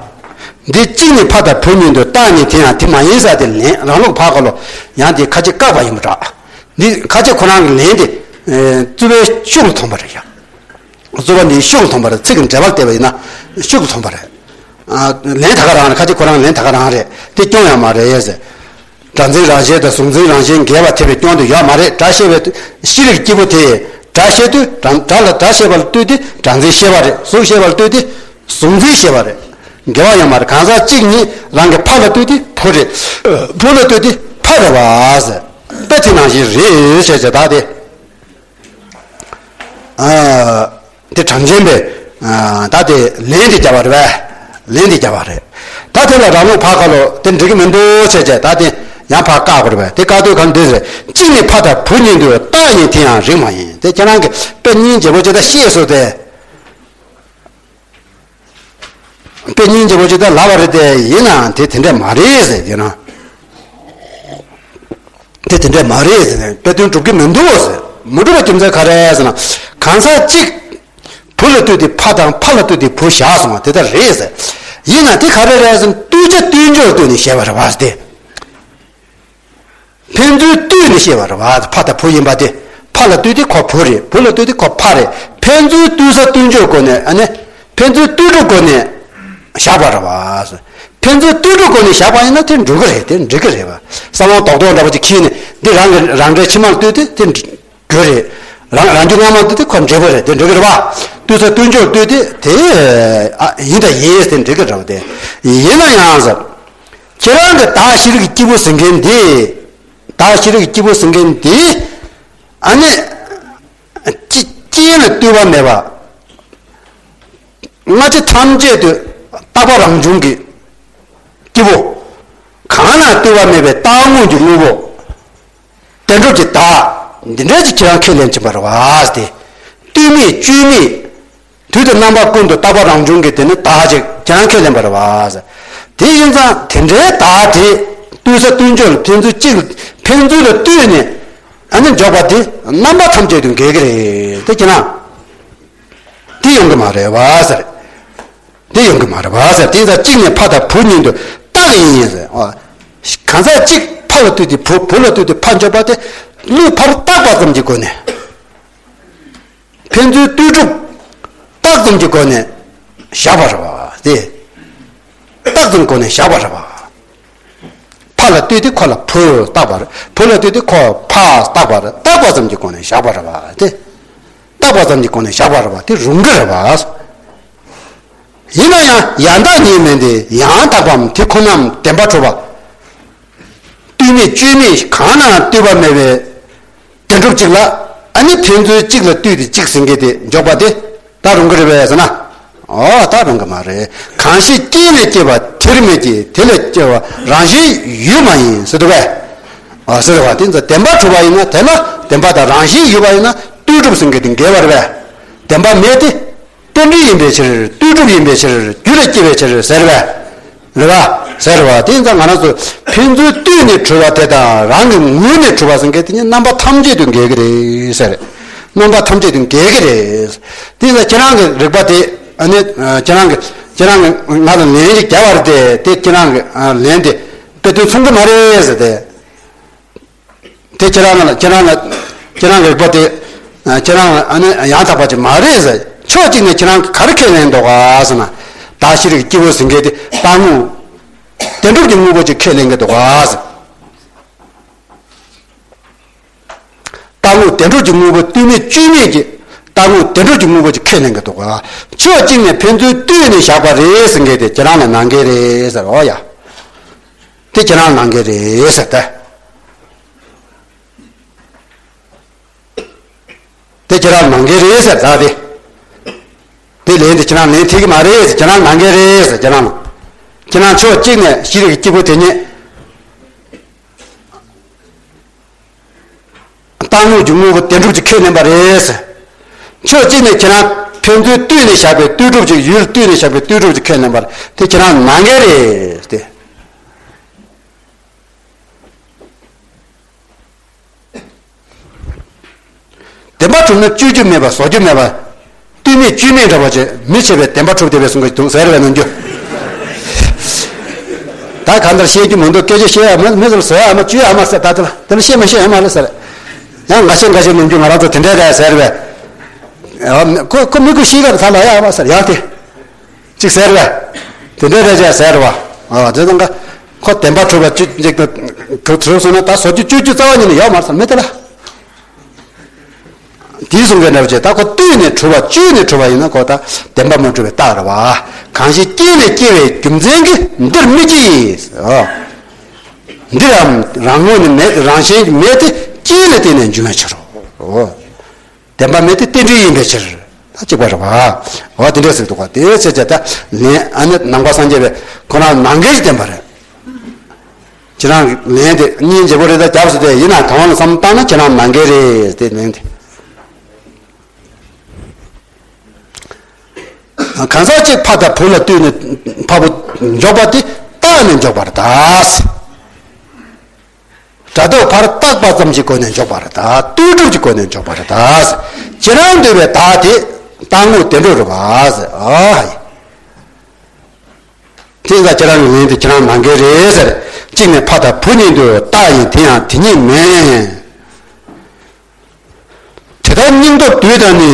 འདི་གཅིག་ནི་ཕ་དང་བུ་གཉིས་འདུག་རྟགས་ནི་དེ་ཡང་དེ་མ་ཡིན་ཟེར་དེ་ལན་རང་ལུགས་ཕར་ཁ་ལོ་ཡང་དེ་ཁ་ཅིག་བཀག་པ་ཡིན་པ་འདྲ། འདི་ཁ་ཅིག་ཁོ་རང་གི་ལན་དེ་རྩོད་པའི་ཤུགས་ལ་ཐོན་པ་རེད་ཡ། རྩོད་པ་འདི་ཤུགས་ལ་ཐོན་པ་རེད། ཚིག་གི་འགྲེལ་པར་བལྟས་པ་ཡིན་ན་ཤུགས་ལ་ཐོན་པ་རེད། ཨ་ལན་ད་ག་རང་རེད། ཁ་ཅིག་ཁོ་རང་ལན་ད་ག་རང་རེད། དེ་སྐྱོན་ཡང་མ་རེད་ཟེར། སྒྲ་འཛིན་རང་བཞིན་དང་གཟུགས་འཛིན་རང་བཞིན་འགལ་བ་ཐེབས་པའི་སྐྱོན་དུ་ཡོད་མ་རེད། སྒྲ་ཤེས་པའི་ཤེས་རིག་སྐྱེས་བུ་དེས་སྒྲ་ཤེས་དུས་སྒྲ་སྒྲ་ལ་སྒྲ་ཤེས་པ་ལ་ལྟོས་ཏེ་སྒྲ་འཛིན་ཤེས་པ་རེད། གཟུགས་ཤེས་པ་ལ་ལྟོས་ཏེ་གཟུགས་འཛིན་ཤེས་པ་རེད། འགལ་བ་ཡོད་མ་རེད། གང་ཟག་གཅིག་ཉིད་རང་གི་ཕ་ལ་ལྟོས་ཏེ་བུ་རེད། བུ་ལ་ལྟོས་ཏེ་ཕ་རེད་པ་ཟེར། དཔེ་དེ་ནང་བཞིན་རེད་ཟེར་བྱས་ད་དེ། ཨ། དེ་གྲངས་ཅན་པས་ཨ་ད་དེ་ལན་དེ་བརྒྱབ་པ་རེད་པས། ལན་དེ་བརྒྱབ་པ་རེད། ད་དེ་ལ་རང་ལུགས་ཕར་ཁ་ལོ་དེ་འགྲིག་གི་མི་འདུག་ཟེར་བྱས་ད་དེ་ཡང་ཕར་བཀག་པ་རེད་པས། དེ་བཀག་དུས་གང་འདི་རེད། གཅིག་ནི་ཕ་དང་བུ་གཉིས་འདུག་རྟགས་ནི་དེ་ཡང་རིགས་མ་ཡིན། དེ་ཁྱེད་རང་གི་དཔེ་སྙིང་རྗེ་པོ་ཅིག་ད་ཤེས་སོང་དེ། དཔེ་སྙིང་རྗེ་པོ་ཅིག་ད་ལབ་པ་རེད་དེ། ཡིན་ནའང་དེ་དེ་འདྲས་མ་རེད་ཟེར་དེ་ན། དེ་དེ་འདྲས་མ་རེད་ཟེར་ནས་དཔེ་དོན་འགྲུབ་ཀྱི་མི་འདུག་ཟེར། མི་འགྲུབ་པའི་རྒྱུ་མཚན་ག་རེ་རེད་ཟེར་ན། གང་ཟག་གཅིག་བུ་ལ་ལྟོས་ཏེ་ཕ་དང་ཕ་ལ་ལྟོས་ཏེ་བུ་བཞག་སོང་བ་དེ་ལྟར་རེད་ཟེར། ཡིན་ན་དེ་ག་རེ་རེད་ཟེར་ན་ལྟོས་བྱ་ལྟོས་འབྱོར་ལ་ལྟོས་ནས་བཤད་པ་རེད་བ་སྟེ། ཕན་ཚུན་ལྟོས་ནས་བཤད་པ་རེད་བ། ཕ་དང་བུ་ཡིན་པ་དེ། ཕ་ལ་ལྟོས་ཏེ་ཁོ་བུ་རེད། བུ་ལ་ལྟོས་ཏེ་ཁོ་ཕ་རེད། ཕན་ཚུན་ལྟོས་ས་ལྟོས་འབྱོར་སྒོ་ནས་ཨ་ནི། ཕན་ཚུན་ལྟོས་གྲུབ་སྒོ་ནས་བཞག་པ་རེད་བ། ཕན་ཚུན་ལྟོས་གྲུབ་སྒོ་ནས་བཞག་པ་ཡིན་ན་དེ་འགྲིག་གི་རེད། དེ་འགྲིག་གི་རེད་བ། བསམ་བློ་རྡོག་རྡོག་འདྲ་པོ་ཅིག་འཁྱེར་ནས་འདི་རང་གི་རང་འདྲའི་ཕྱི་མ་ལ་ལྟོས་ཏེ་དེ་འགྲིག་གི་རེད། རང་རང་རྒྱུ་སྔ་མ་ལྟོས་ཏེ་ཁོ་འགྲིག་གི་རེད། དེ་འགྲིག་གི་རེད་བ། ལྟོས་ས་ལྟོས་འབྱོར་ལ་ལྟོས་ཏེ་དེ་ཨ་ཡིན་དང་ཡིན་དེ་འགྲིག་གི་རེད་བ། དེ་ཡིན་ན་ཡང་ཟེར། ཁྱེད་རང་གི་བདག་ཤེས་རིག་གི་སྐྱེས་བུ་ཟེར་མཁན་འདི། བདག་ཤེས་རིག་གི་སྐྱེས་བུ་ཟེར་མཁན་འདི། ཨ་ནི། ཅི་རྐྱེན་ལ་ལྟོས་པ་མེད་པ། སྔ་ཕྱི་ཐམས་ཅད་དུ་རྟག་པ་རང་བྱུང་གི་སྐྱེས་བུ། གང་ལ་ལྟོས་པ་མེད་པའི་རྟག་དངོས་ཀྱི་དངོས་པོ། བདེན་གྲུབ་ཀྱི་བདག་འདི་འདྲ་ཅིག་ཁྱེད་རང་ཁས་ལེན་བྱིན་པ་རེད་བ་སྟེ། ལྟོས་མེད་བཅོས་མེད། དུས་དང་རྣམ་པ་ཀུན་ཏུ་རྟག་པ་རང་བྱུང་གི་དེ་ནི་བདག་ཅིག་ཁྱེད་རང་ཁས་ལེན་པ་རེད་བ། དེ་ཡིན་ཙང་དེ་འདྲའི་བདག་དེ་ལྟོས་ས་ལྟོས་འབྱོར་ལ་ཕན་ཚུན་གཅིག་ཕན་ཚུན་ལ་ལྟོས་ནས་ཨ་ནི་འཇོག་པ་དེ་རྣམ་པ་ཐམས་ཅད་དུ་འགལ་གྱི་རེད། དེ་ཁྱེད་རང་དེ་ཡོང་གི་མ་རེད་བ་ཟེར། དེ་ཡོང་གི་མ་རེད་བ་ཟེར། དེ་ཡིན་ཙང་གཅིག་ནས་ཕ་དང་བུ་གཉིས་དུ་རྟག་ཡིན་ཡིན་ཟེར། གང་ཟག་གཅིག་ཕ་ལ་ལྟོས་ཏེ་བུ་བུ་ལ་ལྟོས་ཏེ་ཕ་འཇོག་པ་དེ་བློས་ཕར་བཏགས་པ་ཙམ་གྱི་སྒོ་ནས། ཕན་ཚུན་ལྟོས་གྲུབ་རྟགས་ཙམ་གྱི་སྒོ་ནས་བཞག་པ་རེད་བ། དེ་རྟགས་ཙམ་སྒོ་ནས་བཞག་པ་རེད་བ། ཕ་ལ་ལྟོས་ཏེ་ཁོ་ལ་བུ་བཏགས་པ་རེད། བུ་ལ་ལྟོས་ཏེ་ཁོ་ཕ་བཏགས་པ་རེད། བཏགས་པ་ཙམ་གྱི་སྒོ་ནས་བཞག་པ་རེད་བ། དེ་བཏགས་པ་ཙམ་གྱི་སྒོ་ནས་བཞག་པ་རེད་བ། དེ་རུང་གི་རེད་བ། ཡིན་ན་ཡང་ཡང་དག་ཉིད་མིན་ཏེ་ཡང་དག་པའམ་དེ་ཁོ་ནའམ་བདེན་པར་གྲུབ་པ། ལྟོས་མེད་བཅོས་མེད་གང་ནའང་ལྟོས་པ་མེད་པའི་བདེན་གྲུབ་གཅིག་ལ་ཨ་ནི་ཕན་ཚུན་གཅིག་ལ་ལྟོས་ཏེ་གཅིག་ཟེར་མཁན་དེ་འཇོག་པ་དེ་ད་རུང་གི་རེད་པས་ཟེར་ན། ཨོ་ད་རུང་གི་མ་རེད། གང་ཞིག་རྐྱེན་ལས་སྐྱེས་པ་དེར་མི་སྐྱེ། དེ་ལས་སྐྱེ་བ་རང་བཞིན་ཡོད་མ་ཡིན་ཟེར་འདུག་པས། ཨོ་ཟེར་བ་དེ་ཚོ་བདེན་པར་གྲུབ་པ་ཡིན་ན་དེ་ལ་བདེན་པ་དང་རང་བཞིན་ཡོད་པ་ཡིན་ན་ལྟོས་གྲུབ་ཟེར་མཁན་དེ་འགལ་བ་རེད་པས། བདེན་པ་མེད་དེ། རྟེན་འབྲེལ་ཡིན་པའི་ཕྱིར་ལྟོས་གྲུབ་ཡིན་པའི་ཕྱིར་རྒྱུ་ལས་སྐྱེ་བའི་ཕྱིར་ཟེར་བས། རེད་པ། ཟེར་བ་དེ་ཡིན་ཙང་ང་རང་ཚོ་ཕན་ཚུན་ལྟོས་ནས་གྲུབ་པ་དེ་དང་རང་གི་ངོས་ནས་གྲུབ་པ་ཟེར་མཁན་དེ་གཉིས་རྣམ་པ་ཐམས་ཅད་དུ་འགལ་གྱི་རེད་ཟེར། རྣམ་པ་ཐམས་ཅད་དུ་འགལ་གྱི་རེད། དེ་ཡིན་ཙང་ཁྱེད་རང་གི་རིགས་པ་དེ་ཨ་ནི་ཁྱེད་རང་གི་ཁྱེད་རང་གི་ང་ལ་ལན་ཞིག་རྒྱབ་པ་རེད་དེ། དེ་ཁྱེད་རང་གི་ལན་དེ་དཔེ་དོན་མཚུངས་ཀྱི་མ་རེད་ཟེར་ཏེ། དེ་ཁྱེད་རང་ལ་ཁྱེད་རང་ལ་ཁྱེད་རང་རིགས་པ་དེ་ཁྱེད་རང་ལ་ཨ་ནི་ཡང་དག་པ་ཅིག་མ་རེད་ཟེར། ཕྱོགས་གཅིག་ནས་ཁྱེད་རང་ག་རེ་ཁས་ལེན་འདུག་ག་ཟེར་ན། བདག་ཤེས་རིག་སྐྱེས་བུ་ཟེར་མཁན་དེ་རྟག་དངོས་བདེན་གྲུབ་ཀྱི་དངོས་པོ་ཅིག་ཁས་ལེན་གྱི་འདུག་ག་ཟེར། རྟག་དངོས་བདེན་གྲུབ་ཀྱི་དངོས་པོ་ལྟོས་མེད་བཅོས་མེད་ཀྱི་རྟག་དངོས་བདེན་གྲུབ་ཀྱི་དངོས་པོ་ཅིག་ཁས་ལེན་གྱི་འདུག་ག། ཕྱོགས་གཅིག་ནས་ཕན་ཚུན་ལྟོས་ནས་བཞག་པ་རེད་ཟེར་མཁན་དེ་ཁྱེད་རང་ལ་ནང་འགལ་རེད་ཟེར། འོ་ཡ། དེ་ཁྱེད་རང་ནང་འགལ་རེད་ཟེར་ད། དེ་ཁྱེད་རང་ནང་འགལ་རེད་ཟེར་ད་དེ། དེ་ལན་དེ་ཁྱེད་རང་ལན་ཐེབས་ཀྱི་མ་རེད་ཟེར། ཁྱེད་རང་ནང་འགལ་རེད་ཟེར། ཁྱེད་རང་ལ། ཁྱེད་རང་ཕྱོགས་གཅིག་ནས་ཤེས་རིག་གི་སྐྱེས་བུ་དེ་ཉིད། རྟག་དངོས་ཀྱི་དངོས་པོ་བདེན་གྲུབ་ཅིག་ཁས་ལེན་པ་རེད་ཟེར། ཕྱོགས་གཅིག་ནས་ཁྱེད་རང་ཕན་ཚུན་ལྟོས་ནས་བཞག་པའི་ལྟོས་གྲུབ་ཅིག་ཡུལ་ལྟོས་ནས་བཞག་པའི་ལྟོས་གྲུབ་ཅིག་ཁས་ལེན་པ་རེད། དེ་ཁྱེད་རང་ནང་འགལ་རེད་དེ། བདེན་པ་གྲུབ་ན་བཅོས་རྒྱུ་མེད་པ་བཟོ་རྒྱུ་མེད་པ། ལྟོས་མེད་བཅོས་མེད་འདྲ་བ་ཅིག་མི་བྱེད་པའི་བདེན་པ་གྲུབ་བསྡད་པའི་གསུང་གི་འདུག་ཟེར་བའི་ནང་རྒྱུ། ད་གང་ལྟར་བཤད་རྒྱུ་མི་འདུག་སྐད་ཆ་བཤད་ཡ་མ་མི་ཚོར་ཟེར་ཡ་མ་བཅོས་ཡ་མ་ཟེར། ད་དེ་ལ་དེ་ལ་བཤད་མ་བཤད་ཡ་མ་རེད་ཟེར། ཡང་འགའ་ཤས་འགའ་ཤས་ནང་རྒྱུ་ང་རང་ཚོ་དེ་འདྲས་རེད་ཟེར་བས། ཁོ་ཁོ་མི་ཁོ་ཤེས་ག་ད་ལ་ཡ་མ་ཟེར་ཡང་དེ། ཅིག་ཟེར་བས། དེ་འདྲའི་རེ་ཆེ་ཟེར་བ། ཨ་དེ་ཙང་ཀ་ཁོ་བདེན་པ་གྲུབ་པ་ཅིག་ཅིག་ཏུ་གྲུབ་སོང་ན་ད་བཟོ་རྒྱུ་བཅོས་རྒྱུ་རྩ་བ་ཉིད་ནས་ཡོད་མ་རེད་ཟེར་མི་དེ་ལ། དེའི་གསུང་གི་འདྲ་བ་ཅིག་ད་ཁོ་ལྟོས་ནས་གྲུབ་པ་བཅོས་ནས་གྲུབ་པ་ཡིན་ན་ཁོ་ད་བདེན་པ་མ་གྲུབ་པའི་རྟགས་རེད་བ། གང་ཞིག་རྐྱེན་ལས་སྐྱེ་བའི་རྒྱུ་མཚན་གྱིས་འདིར་མི་སྐྱེ། འདིར་ཡང་རང་ངོས་ནས་མེད། རང་བཞིན་མེད་དེ་རྐྱེན་ལ་བརྟེན་ནས་འབྱུང་བའི་ཕྱིར་རོ། བདེན་པ་མེད་དེ་རྟེན་འབྲེལ་ཡིན་པའི་ཕྱིར། ད་གཅིག་པ་རེད་བ། འོ་དེ་འདྲ་ཟེར་འདུག་ག་དེ་ཚེ་ཚེ་ད་ལན་ཨ་ནི་ནང་པ་སངས་རྒྱས་པས་ཁོ་རང་ནང་འགལ་བསྟན་པ་རེད། ཁྱེད་རང་གི་ལན་དེ་སྙིང་རྗེ་པོ་རེད། ད་རྒྱབ་སུ་དེ་ཡིན་ན་གང་ལ་བསམ་བཏང་ན་ཁྱེད་རང་ནང་འགལ་རེད་དེ་ལན་དེ། གང་ཟག་གཅིག་ཕ་དང་བུ་ལ་ལྟོས་ནས་ཕ་བུ་འཇོག་པ་དེ་བཏགས་ནས་འཇོག་པར་གདའ། སྒྲ་རྟོག་ཕར་བཏགས་པ་ཙམ་གྱི་སྒོ་ནས་འཇོག་པ་རེད་ད། ལྟོས་གྲུབ་ཀྱི་སྒོ་ནས་འཇོག་པ་རེད་ད། ཁྱེད་རང་འདོད་པའི་བདག་དེ་བཏགས་དངོས་བདེན་གྲུབ་རེད་པ། ཨ། དེ་ལ་ཁྱེད་རང་ངོས་དེ་ཁྱེད་རང་ནང་འགལ་རེད་ཟེར། གཅིག་ནས་ཕ་དང་བུ་གཉིས་འདུས་རྟགས་ཡིན། དེ་ཡང་དེ་ཉིད་མིན། དེ་ལྟར་སྙིང་སྟོབས་དུས་དང་ནི།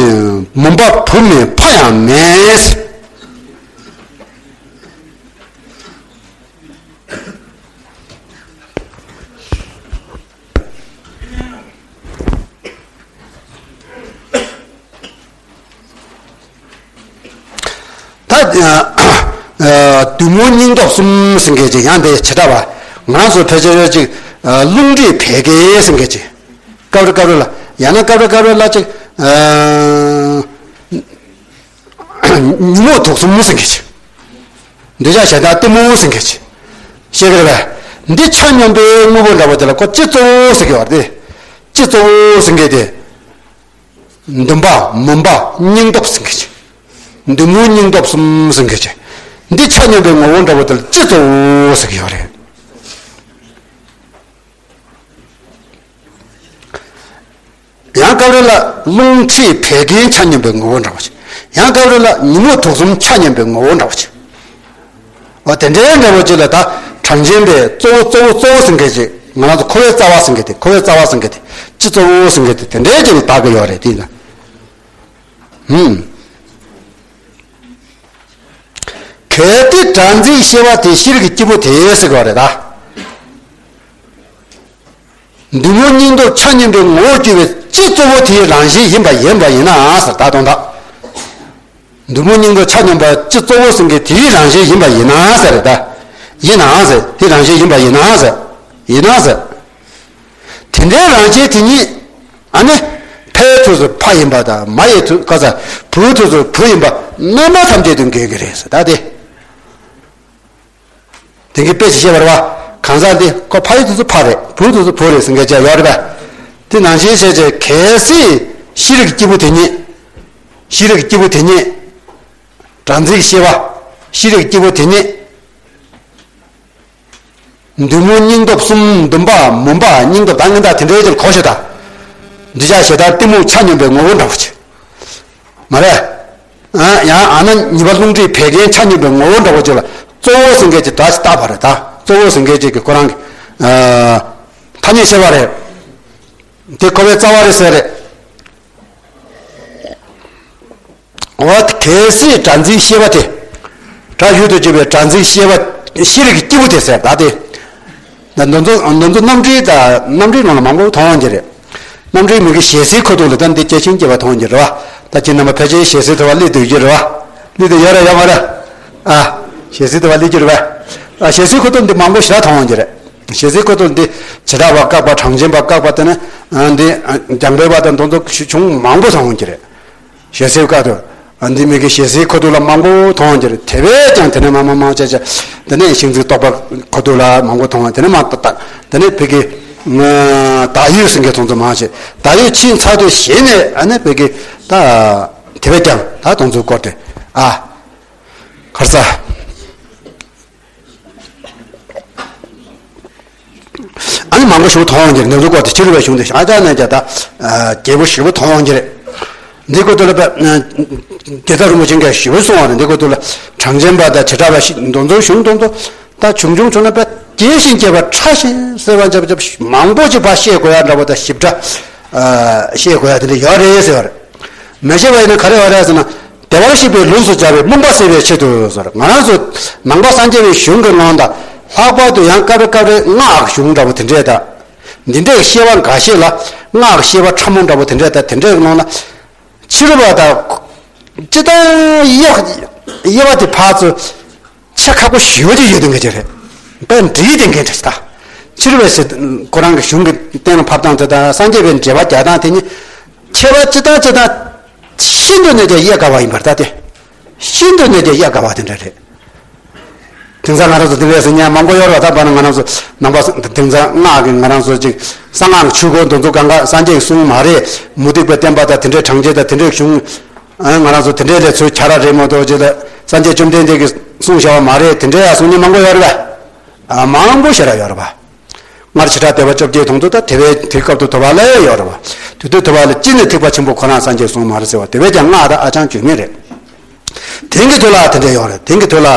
མུན་པ་བུ་མིན་ཕ་ཡང་མིན། ད། ཨ། དུས་མུན་སྙིང་སྟོབས་གསུམ་ཟེར་མཁན་ཅིག་ཡང་དེ་བྱེ་བྲག་པ། ང་རང་ཚོ་ཕལ་ཆེར་ཅིག་ཨ། རླུང་མཁྲིས་བད་ཀན་ཟེར་མཁན་ཅིག་སྐབས་རེ་སྐབས་རེ་ལ། ཡང་ན་སྐབས་རེ་སྐབས་རེ་ལ་ཅིག་ཨ། ཉོན་མོངས་དུག་གསུམ་ཟེར་མཁན་ཅིག་འདོད་ཆགས་ཞེ་སྡང་གཏི་མུག་ཟེར་མཁན་ཅིག་ཤེས་ཀྱི་རེད་པས། འདི་ཆ་མཉམ་པའི་དངོས་པོ་འདྲ་པོ་དེ་ལ་ཁོ་སྤྱི་གཙོ་བོ་ཟེར་གྱི་ཡོད་རེད། སྤྱི་གཙོ་བོ་ཟེར་མཁན་དེ། འདུན་པ་མུན་པ་སྙིང་སྟོབས་ཟེར་མཁན་ཅིག་དུས་མུན་སྙིང་སྟོབས་གསུམ་ཟེར་མཁན་ཅིག་འདི་ཆ་མཉམ་པའི་ངོ་བོ་འདྲ་པོ་དེ་ལ་སྤྱི་གཙོ་བོ་ཟེར་གྱི་ཡོད་རེད། ཡང་སྐབས་རེ་ལ་རླུང་མཁྲིས་བད་ཀན་ཆ་མཉམ་པའི་ངོ་བོ་འདྲ་པོ་ཅིག་ཡང་སྐབས་རེ་ལ་ཉོན་མོངས་དུག་གསུམ་ཆ་མཉམ་པའི་ངོ་བོ་འདྲ་པོ་ཅིག་འོ་དེ་འདྲའི་འདྲ་པོ་ཅིག་ལ་ད་གྲངས་ཅན་པའི་གཙོ་བོ་གཙོ་བོ་གཙོ་བོ་ཟེར་མཁན་ཅིག་ང་རང་ཚོ་འཁོར་བའི་རྩ་བ་ཟེར་མཁན་དེ། འཁོར་བའི་རྩ་བ་ཟེར་མཁན་དེ། སྤྱི་གཙོ་བོ་ཟེར་མཁན་དེ། དེ་འདྲའི་ཅིག་ལ་བཏགས་ཀྱི་ཡོད་རེད། དེ་ཡིན་ན། ཧུམ། གལ་ཏེ་སྒྲ་འཛིན་ཤེས་པ་དེ་ཤེས་རིག་གི་སྐྱེས་བུ་དེ་ཟེར་གྱི་ཡོད་རེད་ད། དུས་མུན་སྙིང་སྟོབས་ཆ་མཉམ་པའི་ངོ་བོར་གྱུར་པའི་སྤྱི་གཙོ་བོ་དེའི་རང་བཞིན་ཡིན་པ་ཡིན་པ་ཡིན་ན་ཟེར། ད་དོན་དག་དུས་མུན་སྙིང་སྟོབས་ཆ་མཉམ་པ་སྤྱི་གཙོ་བོ་ཟེར་མཁན་དེའི་རང་བཞིན་ཡིན་པ་ཡིན་ན་ཟེར་རེད་ད། ཡིན་ནའང་ཟེར། དེའི་རང་བཞིན་ཡིན་པ་ཡིན་ནའང་ཟེར། ཡིན་ནའང་ཟེར། དེ་འདྲའི་རང་བཞིན་དེ་ཉིད། ཨ་ནི། ཕའི་དུས་སུ་ཕ་ཡིན་པ་དང་། མ་ཡི་དུས་ག་ས་བུའི་དུས་སུ་བུ་ཡིན་པ་རྣམ་པ་ཐམས་ཅད་དུ་འགལ་གྱི་རེད་ཟེར་ད་དེ། དེ་གི་དཔེ་ཞིག་བཤད་པ་རེད་པ། གང་ཟག་འདི་ཁོ་ཕ་ཡི་དུས་སུ་ཕ་རེད། བུའི་དུས་སུ་བུ་རེད་ཟེར་མཁན་ཅིག་ཡོད་རེད་པ། དེ་ནང་བཞིན་བྱས་བྱས་གལ་སྲིད་ཤེས་རིག་གི་སྐྱེས་བུ་དེ་ཉིད། ཤེས་རིག་གི་སྐྱེས་བུ་དེ་ཉིད། སྒྲ་འཛིན་ཤེས་པ། ཤེས་རིག་གི་སྐྱེས་བུ་དེ་ཉིད། དུས་མུན་སྙིང་སྟོབས་གསུམ། འདུན་པ་མུན་པ་སྙིང་སྟོབས་དང་། ངན་དང་དེ་འདྲའི་ཅིག་གོ་ཤེས་དང་། འདོད་ཆགས་ཞེ་སྡང་གཏི་མུག་ཆ་མཉམ་པའི་ངོ་བོ་འདྲ་བོ་ཅིག་མ་རེད། ཨ། ཡང་ཨ་ན་ཉི་མ་རླུང་མཁྲིས་བད་ཀན་ཆ་མཉམ་པའི་ངོ་བོ་འདྲ་བོ་ཅིག་ལ་གཙོ་བོ་ཟེར་མཁན་ཅིག་སྒྲ་ཅིག་བཏགས་པ་རེད་ད། གཙོ་བོ་ཟེར་མཁན་ཅིག་གི་ཁོ་རང་གི། ཨ། ཐ་སྙད་བཤད་པ་རེད། དེ་འཁོར་བའི་རྩ་བ་རེད་ཟེར་རེད། འོ་གལ་སྲིད་སྒྲ་འཛིན་ཤེས་པ་དེ། སྒྲ་ཡུལ་དུ་གྱུར་པའི་སྒྲ་འཛིན་ཤེས་པ། ཤེས་རིག་གི་སྐྱེས་བུ་དེ་ཟེར་ད་དེ། ད་འདི་ཚོ་འདི་ཚོ་རྣམ་འགྲེལ་དང་རྣམ་འགྲེལ་ནང་ལ་མང་པོ་མཐོང་ཡོང་གི་རེད། རྣམ་འགྲེལ་མི་གི་ཞལ་གསེར་ཁ་ཐུག་ལ་ད་འདི་སྐྱེ་ཤིང་སྐྱེ་བ་མཐོང་ཡོང་གི་རེད་བ། ད་ཁྱེད་རྣམ་པ་ཕལ་ཆེར་ཞལ་གསེར་ཐོ་བ་སླེབས་བསྡད་ཀྱི་རེད་བ། སླེབས་བསྡད་ཡོད་རེད་ཡོད་མ་རེད། ཨ། ཞལ་གསེར་ཐོ་བ་སླེབས་ཀྱི་རེད་བ། ཨ། ཞལ་གསེར་ཁ་ཐུག་འདི་མང་པོ་ཞེ་དྲག་མཐོང་ཡོང་གི་རེད། ཞལ་གསེར་ཁ་ཐུག་འདི་བྱེ་བྲག་པ་བཀག་པ། གྲངས་ཅན་པ་བཀག་པ། དེ་ནས་འདི་རྒྱང་འཕེན་པ་དང་དེ་ཚོ་བྱུང་མང་པོ་མཐོང་ཡོང་གི་རེད། ཞལ་གསེར་ཁ་ཐུག་ཨ། འདི་མི་གི་ཞལ་གསེར་ཁ་ཐུག་ལ་མང་པོ་མཐོང་གི་རེད། དེ་བས་ཀྱང་དེ་ནས་མང་མང་མང་ཆེ་ཆེ། དེ་ནས་ཤིང་རྩི་རྟོག་པ་ཁ་ཐུག་ལ་མང་པོ་མཐོང་། དེ་ནས་མ་ད་ད་དེ་ནས་བོད་ཀྱི་བདག་ཡུལ་ཟེར་མཁན་དེ་ཚོ་མང་ཆེ། བདག་ཡུལ་ཕྱིན་ཚར་དུས་གཞི་ནས་ཨ་ནི་བོད་ཀྱི་ད་དེ་བས་ཀྱང་ད་དེ་ཚོ་སྐོར་དེ། ཨ། ག་རེ་ཟ། ཨ་ནི་མང་པོ་ཞིག་མཐོང་ཡོང་གི་རེད། འདི་ཚོ་སྐོར་དེ་ཕྱི་རོལ་པའི་གཞུང་དེ་ཨ་ཅག་ན་ཅག་ད་རྒྱས་པོ་ཞེ་པོ་མཐོང་ཡོང་གི་རེད། འདི་སྐོར་དུ་ལ་དཔེ་རྒྱལ་ཚབ་རིན་པོ་ཆེ་གིས་ཞེ་པོ་གསུངས་པ་རེད། འདི་སྐོར་དུ་ལ་གྲངས་ཅན་པ་དང་བྱེ་བྲག་པ་ཞིག་འདི་ཚོ་གཞུང་འདི་ཚོ་ད་ཆུང་ཆུང་བྱུང་ན་དཔེ་རྒྱས་ཤིང་རྒྱས་པ་ཕྲ་ཞིང་གསལ་བ་འཇམ་འཇམ་མང་པོ་ཅིག་ཕར་བཤད་དགོས་ཡ་འདྲ་པོ་དང་ཞིབ་ཕྲ་བཤད་དགོས་ཡ་དེ་འདྲ་ཡོད་རེད་ཟེར་བ་རེད། མི་ཤེས་པ་ཡིན་ན་ག་རེ་བ་རེད་ཟེར་ན། བདེ་བར་གཤེགས་པའི་ལུགས་སུ་སྦྱར་བའི་རྨོངས་པ་སེལ་བའི་ཆེད་དུ་ཟེར། ང་རང་ཚོ་ནང་པ་སངས་རྒྱས་པའི་གཞུང་གི་ནང་དང་། ལྷག་པར་དུ་ཡང་སྐབས་རེ་སྐབས་རེ་སྔགས་ཀྱི་གཞུང་འདྲ་པོ་དེ་འདྲས་དང་། འདི་འདྲའི་བཤད་པ་འགའ་ཤས་ལ་སྔགས་ཀྱི་བཤད་པ་ཕྲ་མོ་འདྲ་པོ་དེ་འདྲས་དང་། དེ་འདྲའི་ནང་ལ་ཕྱི་རོལ་པ་དང་། སྤྱིར་བཏང་དབྱེ་དབྱེ་བ་དེ་ཕར་ཚུར་ཕྱེ་ཁག་པོ་ཞེ་པོ་ཅིག་ཡོད་དེ་འདྲ་ཅིག་རེད། དཔེ་འདྲ་ཡི་དེ་འདྲ་ཅིག་ད། ཕྱི་རོལ་པས་ཁོ་རང་གི་གཞུང་གི་གཏན་ལ་ཕབ་སྟངས་དེ་དང་། སངས་རྒྱས་པའི་འགྲེལ་པ་རྒྱག་སྟངས་དེ་གཉིས་ཁྱད་པར་ཅི་ལྟར་ཅི་ལྟར་ཤིན་ཏུ་ནས་ཀྱང་དབྱེ་དཀའ་བ་ཡིན་པར་ད་དེ། ཤིན་ཏུ་ནས་ཀྱང་དབྱེ་དཀའ་བ་དེ་འདྲ་རེད། དེང་སང་ང་རང་ཚོ་དེ་འདྲ་ཟེར་མཁན་མང་པོ་ཡོད་རེད་པ། ད་བར་ན་ང་རང་ཚོ་ནང་པ་དེང་སང་སྔགས་ཀྱི་ང་རང་ཚོ་ཅིག་གསང་སྔགས་ཆོས་སྐོར་འདི་ཚོ་གང་ག་སངས་རྒྱས་ཀྱི་གསུང་མ་རེད། མུ་སྟེགས་པའི་བསྟན་པ་དང་དེ་འདྲའི་གྲངས་ཅན་དང་དེ་འདྲའི་གཞུང་། ཨ། ང་རང་ཚོ་དེ་འདྲའི་ལས་ཚོལ་ཁྱད་ར་རེད་མ་གཏོགས་ཅིག་ལ་སངས་རྒྱས་བཅོམ་ལྡན་འདས་ཀྱིས་གསུངས་བཞག་པ་མ་རེད། དེ་འདྲའི་ཡང་གསུང་མཁན་མང་པོ་ཡོད་རེད་པ། ཨ། མང་པོ་ཞེ་དྲག་ཡོད་རེད་པ། སྔར་བྱེ་བྲག་སྡེ་པ་བཅོ་བརྒྱད་དང་དུ་ད་དེ་བས་དེའི་སྐབས་སུ་ཐོབ་པ་ལ་ཡོད་རེད་བ། དེ་དུས་ཐོབ་པ་ལ་ཅི་ནས་ཐེག་པ་ཆེན་པོ་ཁོ་རང་སངས་རྒྱས་གསུངས་མ་རེད་ཟེར་བ་དེ་བས་ཀྱང་སྔགས་དང་ཨ་ཅང་བརྗོད་ངེས་རེད། དེང་གི་དུས་ལ་དེ་འདྲ་ཡོད་རེད། དེང་གི་དུས་ལ་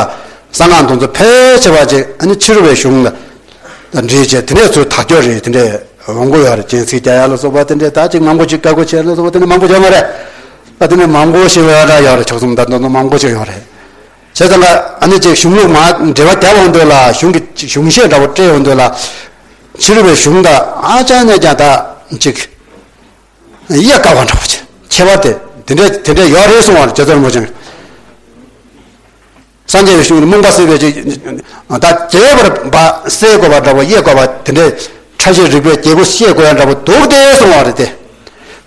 གསང་སྔགས་དེ་ཚོ་ཕལ་ཆེ་བ་ཅིག་ཨ་ནི་ཕྱི་རོལ་པའི་གཞུང་ལ་འདྲིས་བྱས་དེ་འདྲས་ཚུར་དག་སྐྱོར་རེད། དེ་འདྲས་འོང་གི་ཡོད་རེད། སྤྱན་གཟིགས་རྒྱ་ཡག་ལ་སོགས་པ་དེ་འདྲས་ད་ཅིག་མང་པོ་ཅིག་བཀའ་བསྒོ་བྱས་ལ་སོགས་པ་དེ་འདྲས་མང་པོ་ཡོད་མ་རེད། ད་དེ་འདྲས་མང་པོ་ཞིག་ཡོད་ར་ཡོད་རེད། ཆོག་གསུམ་ད་དོན་དུ་མང་པོ་ཞིག་ཡོད་རེད། བྱས་ཙང་ཨ་ནི་ཅིག་གཞུང་ལུགས་མ་འབྲེལ་བ་བརྒྱབ་འོང་དུས་ལ་གཞུང་གི་གཞུང་བཤད་འདྲ་པོ་སྤྲད་འོང་དུས་ལ་ཕྱི་རོལ་པའི་གཞུང་དང་ཨ་ཅག་ནས་ཀྱང་ད་ཅིག་དབྱེ་དཀའ་བ་འདྲ་པོ་ཅིག་ཁྱད་པར་དེ་དེ་འདྲས་དེ་འདྲས་ཡོད་རེད་གསུང་བ་རེད། རྗེ་བཙུན་རིན་པོ་ཆེ་སངས་རྒྱས་པའི་གཞུང་ནི་རྨོངས་པ་སེལ་བའི་ཅིག་ད་རྒྱས་པར་བ་སེལ་དགོས་པ་འདྲ་པོ་དབྱེ་དགོས་པ་དེ་འདྲས་ཕྲ་ཞིང་རིགས་པའི་རྒྱལ་པོ་བཤད་དགོས་ཡ་འདྲ་པོ་འདུག་སྟེ་གསུང་བ་རེད་དེ།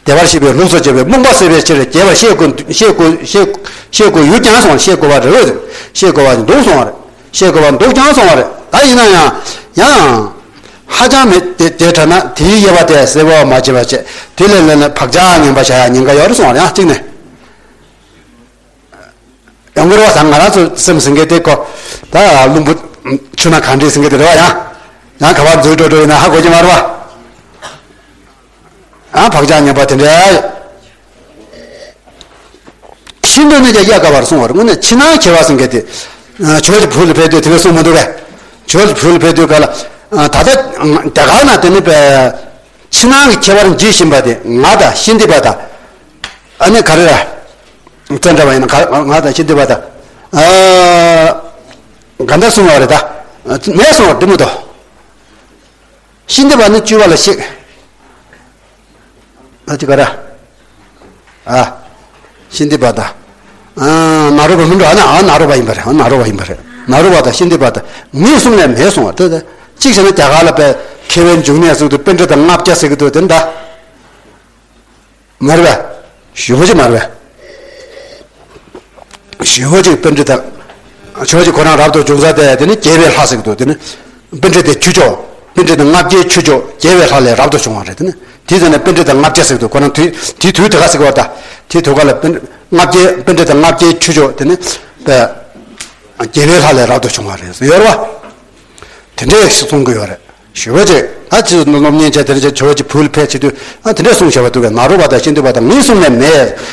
བདེ་བར་གཤེགས་པའི་ལུགས་སུ་བྱས་པའི་རྨོངས་པ་སེལ་བའི་ཕྱིར་རྒྱས་པར་བཤད་དགོས་བཤད་དགོས་བཤད་བཤད་དགོས་ཡོད་ཀྱང་གསུངས། བཤད་དགོས་པ་རེད། བཤད་དགོས་པ་འདུག་གསུངས་པ་རེད། བཤད་དགོས་པ་འདུག་ཀྱང་གསུངས་པ་རེད། ད་ཡིན་ན་ཡང་ཡང་ཧ་ཅང་མེད་དེ་དེ་དྲག་ན་དེའི་དབྱེ་བ་དེ་གསལ་པོ་མ་བྱས་པ་བྱས་དེ་ལས་ལས་ན་བག་ཆགས་ངན་པ་བྱ་ཡ་ཉེན་ཁ་ཡོད་རེད་གསུངས་པ་རེད། ཡང་གཅིག་ནས། ཡང་ངོ་ར་བ་ད་ང་རང་ཚོ་སེམས་ཟིན་གེ་དེ་ཀོ། ད་རླུང་བུ་ཆུ་ནང་གང་འདྲེས་ཟིན་གེ་དེ་རེད་བ། ཡང་ཡང་ག་བར་འཛུལ་འགྲོ་འགྲོ་ཡིན་ན་ཧ་གོ་གི་མ་རེད་བ། ཡང་བག་ཆགས་ངན་པ་དེ་འདྲ་ཡོད། ཤིན་ཏུ་ནས་ཀྱང་དབྱེ་དཀའ་བར་གསུངས་པར་དངོས་གནས་ཕྱི་ནང་ཁྱད་པར་ཟིན་གེ་དེ། ཇོ་བོ་རྗེ་བོད་ལ་ཕེབས་དུས་དེ་འདྲ་གསུངས་མི་འདུག་གས། ཇོ་བོ་རྗེ་བོད་ལ་ཕེབས་དུས་ག་ལ། ད་ལྟ་རྒྱ་གར་ན་དེ་ནི་པའི་ཕྱི་ནང་གི་ཁྱད་པར་འབྱེད་བཞིན་པ་དེ་ང་དང་ཤཱནྟི་པ་དང་། ཨ་ནི་ག་རེ་ར། བཙན་དྲ་བ་ཡིན་ན་ག་ང་དང་ཤཱནྟི་པ་དང་། ཨ། ག་འདྲ་གསུང་བ་རེད་ད། མེད་གསུང་བ་འདི་མོ་དོ། ཤཱནྟི་པ་ནི་བཅུ་པ་ལ་གཤེགས། ཨ་ཅི་ག་ར། ཨ། ཤཱནྟི་པ་དང་། ཨ། ནཱ་རོ་པ་མིན་འགྲོ། ཨ་ན་ཨ་ནཱ་རོ་པ་ཡིན་པ་རེད། ཨ་ནཱ་རོ་པ་ཡིན་པ་རེད། ནཱ་རོ་པ་དང་ཤཱནྟི་པ་དང་ངེས་གསུང་ནས་མེད་གསུང་བ་དེ་དེ། གཅིག་བྱས་ན་རྒྱ་གར་ལ་པའི་མཁས་པའི་འབྱུང་གནས་ཟེར་གི་འདུག་པཎྜི་ཏ་ལྔ་བརྒྱ་ཟེར་གི་འདུག་དེ་འདྲ། མ་རེད་པས། ཞེ་པོ་ཅིག་མ་རེད་པས། ཞེ་པོ་ཅིག་པཎྜི་ཏ། ཞེ་པོ་ཅིག་ཁོ་རང་རབ་ཏུ་བྱུང་ས་དེ་དེ་ནི་རྒྱལ་བའི་ལྷ་ཟེར་གི་འདུག་དེ་ནི་པཎྜི་ཏའི་ཁྱུ་མཆོག་པཎྜི་ཏ་ལྔ་བརྒྱའི་ཁྱུ་མཆོག་རྒྱལ་བའི་ལྷ་ལས་རབ་ཏུ་བྱུང་བ་རེད། དེ་ནི་དེ་ཟེར་ནས་པཎྜི་ཏ་ལྔ་བརྒྱ་ཟེར་གི་འདུག་ཁོ་རང་དུས་དེ་དུས་དེ་ག་ཟེར་གི་བ་ད། དེ་དུས་ག་ལ་པཎྜི་ལྔ་བརྒྱའི་པཎྜི་ཏ་ལྔ་བརྒྱའི་ཁྱུ་མཆོག་དེ་ནི་པའི་རྒྱལ་བའི་ལྷ་ལས་རབ་ཏུ་བྱུང་བ་རེད་ཟེར་ཡོད་རེད་བ། དེ་འདྲས་ཞིག་གསུང་གི་ཡོད་རེད། ཞེ་པོ་ཅིག་ད་ཅི་སློབ་གཉེར་བྱས་དེ་འདྲ་བྱས་ཇོ་བོ་རྗེ་བོད་ལ་ཕེབས་བྱེད་དུས་ཨ་དེ་འདྲས་གསུང་བྱས་པ་འདུག་གས། ནཱ་རོ་པ་དང་ཤཱནྟི་པ་དང་ངེས་གསུང་ནས་མེད།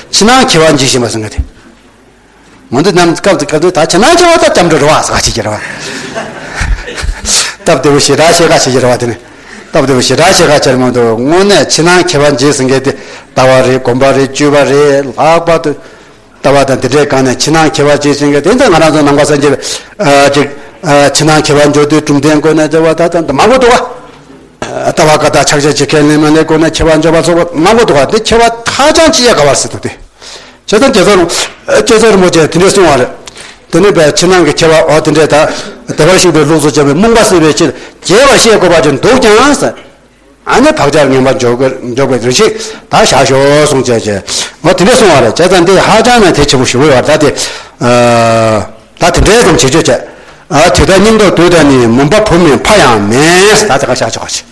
ཕྱི་ནང་ཁྱད་པར་འབྱེད་བཞིན་པ་ཟེར་མཁན་དེ། ང་ཚོ་ནམ་སྐབས་དེ་སྐབས་དེ་ད་ཕྱི་ནང་ཁྱད་པར་ད་སྐྱབས་འགྲོ་རེད་བ་ཟེར་བ་བྱེད་ཀྱི་རེད་བ། སྟབས་བདེ་པོ་ཞེ་དྲག་ཤེས་ཁ་བྱེད་ཀྱི་རེད་བ་དེ་ནི། སྟབས་བདེ་པོ་ཞེ་དྲག་ཤེས་ཁ་བྱེད་མ་འདུག་དངོས་གནས་ཕྱི་ནང་ཁྱད་པར་འབྱེད་ཟེར་མཁན་དེ་ལྟ་བ་རེད། སྒོམ་པ་རེད། སྤྱོད་པ་རེད། ལྷག་པར་དུ། ལྟ་བ་དང་དེ་འདྲའི་སྒང་ནས་ཕྱི་ནང་ཁྱད་པར་འབྱེད་བྱེད་མཁན་དེ་ཚོ་ང་རང་ཚོ་ནང་པ་སངས་རྒྱས་པའི་ཨ་ཅིག་ཨ་ཕྱི་ནང་ཁྱད་པར་འཇོག་དུས་གྲུབ་མཐའི་སྒོ་ནས་བྱ་བ་ད་ད་མང་པོ་འདུག་བ། ལྟ་བ་ཀ་དག་ཕྱག་རྒྱ་བྱེད་མཁན་ལེན་མ་ལེན་སྒོ་ནས་ཁྱད་པར་འཇོག་པ་སོགས་པ་མང་པོ་འདུག་བ། དེ་ཁྱད་པར་ཧ་ཅང་ཅི་ཡ་ག་བར་སྲིད་འདུག་སྟེ། བྱས་ཙང་རྗེ་བཙུན་རིན་རྗེ་བཙུན་རིན་པོ་ཆེས་དེ་འདྲའི་གསུང་བ་རེད། དེ་ནས་པའི་ཕྱི་ནང་གི་ཁྱད་པར་འོ་དེ་འདྲའི་ད་བདེ་བར་གཤེགས་པའི་ལུགས་སུ་བྱས་པའི་རྨོངས་པ་སེལ་བའི་ཕྱིར་རྒྱས་པར་བཤད་དགོས་པ་ཅིག་འདུག་ཀྱང་ཟེར། ཨ་ནི་བག་ཆགས་ངན་པ་འཇོག་གི་འཇོག་པའི་རིགས་ཤིག་ད་བཞག་ཤོག་གསུངས་བྱས་བྱས། འོ་དེ་འདྲ་གསུངས་པ་རེད། བྱས་ཙང་འདི་ཧ་ཅང་ནས་དེ་ཆེ་པོ་ཞུ་གི་ཡོད་རེད། ད་དེ་ཨ་ད་དེ་འདྲའི་ཙམ་བྱེད་ཆོག་བྱས། ཨ་དེ་ལྟར་སྙིང་སྟོབས་དུས་དང་ནི་མུན་པ་བུ་མེད་ཕ་ཡང་མེད། ད་དེ་ག་བཞག་ཆོག་ག་ཆེ།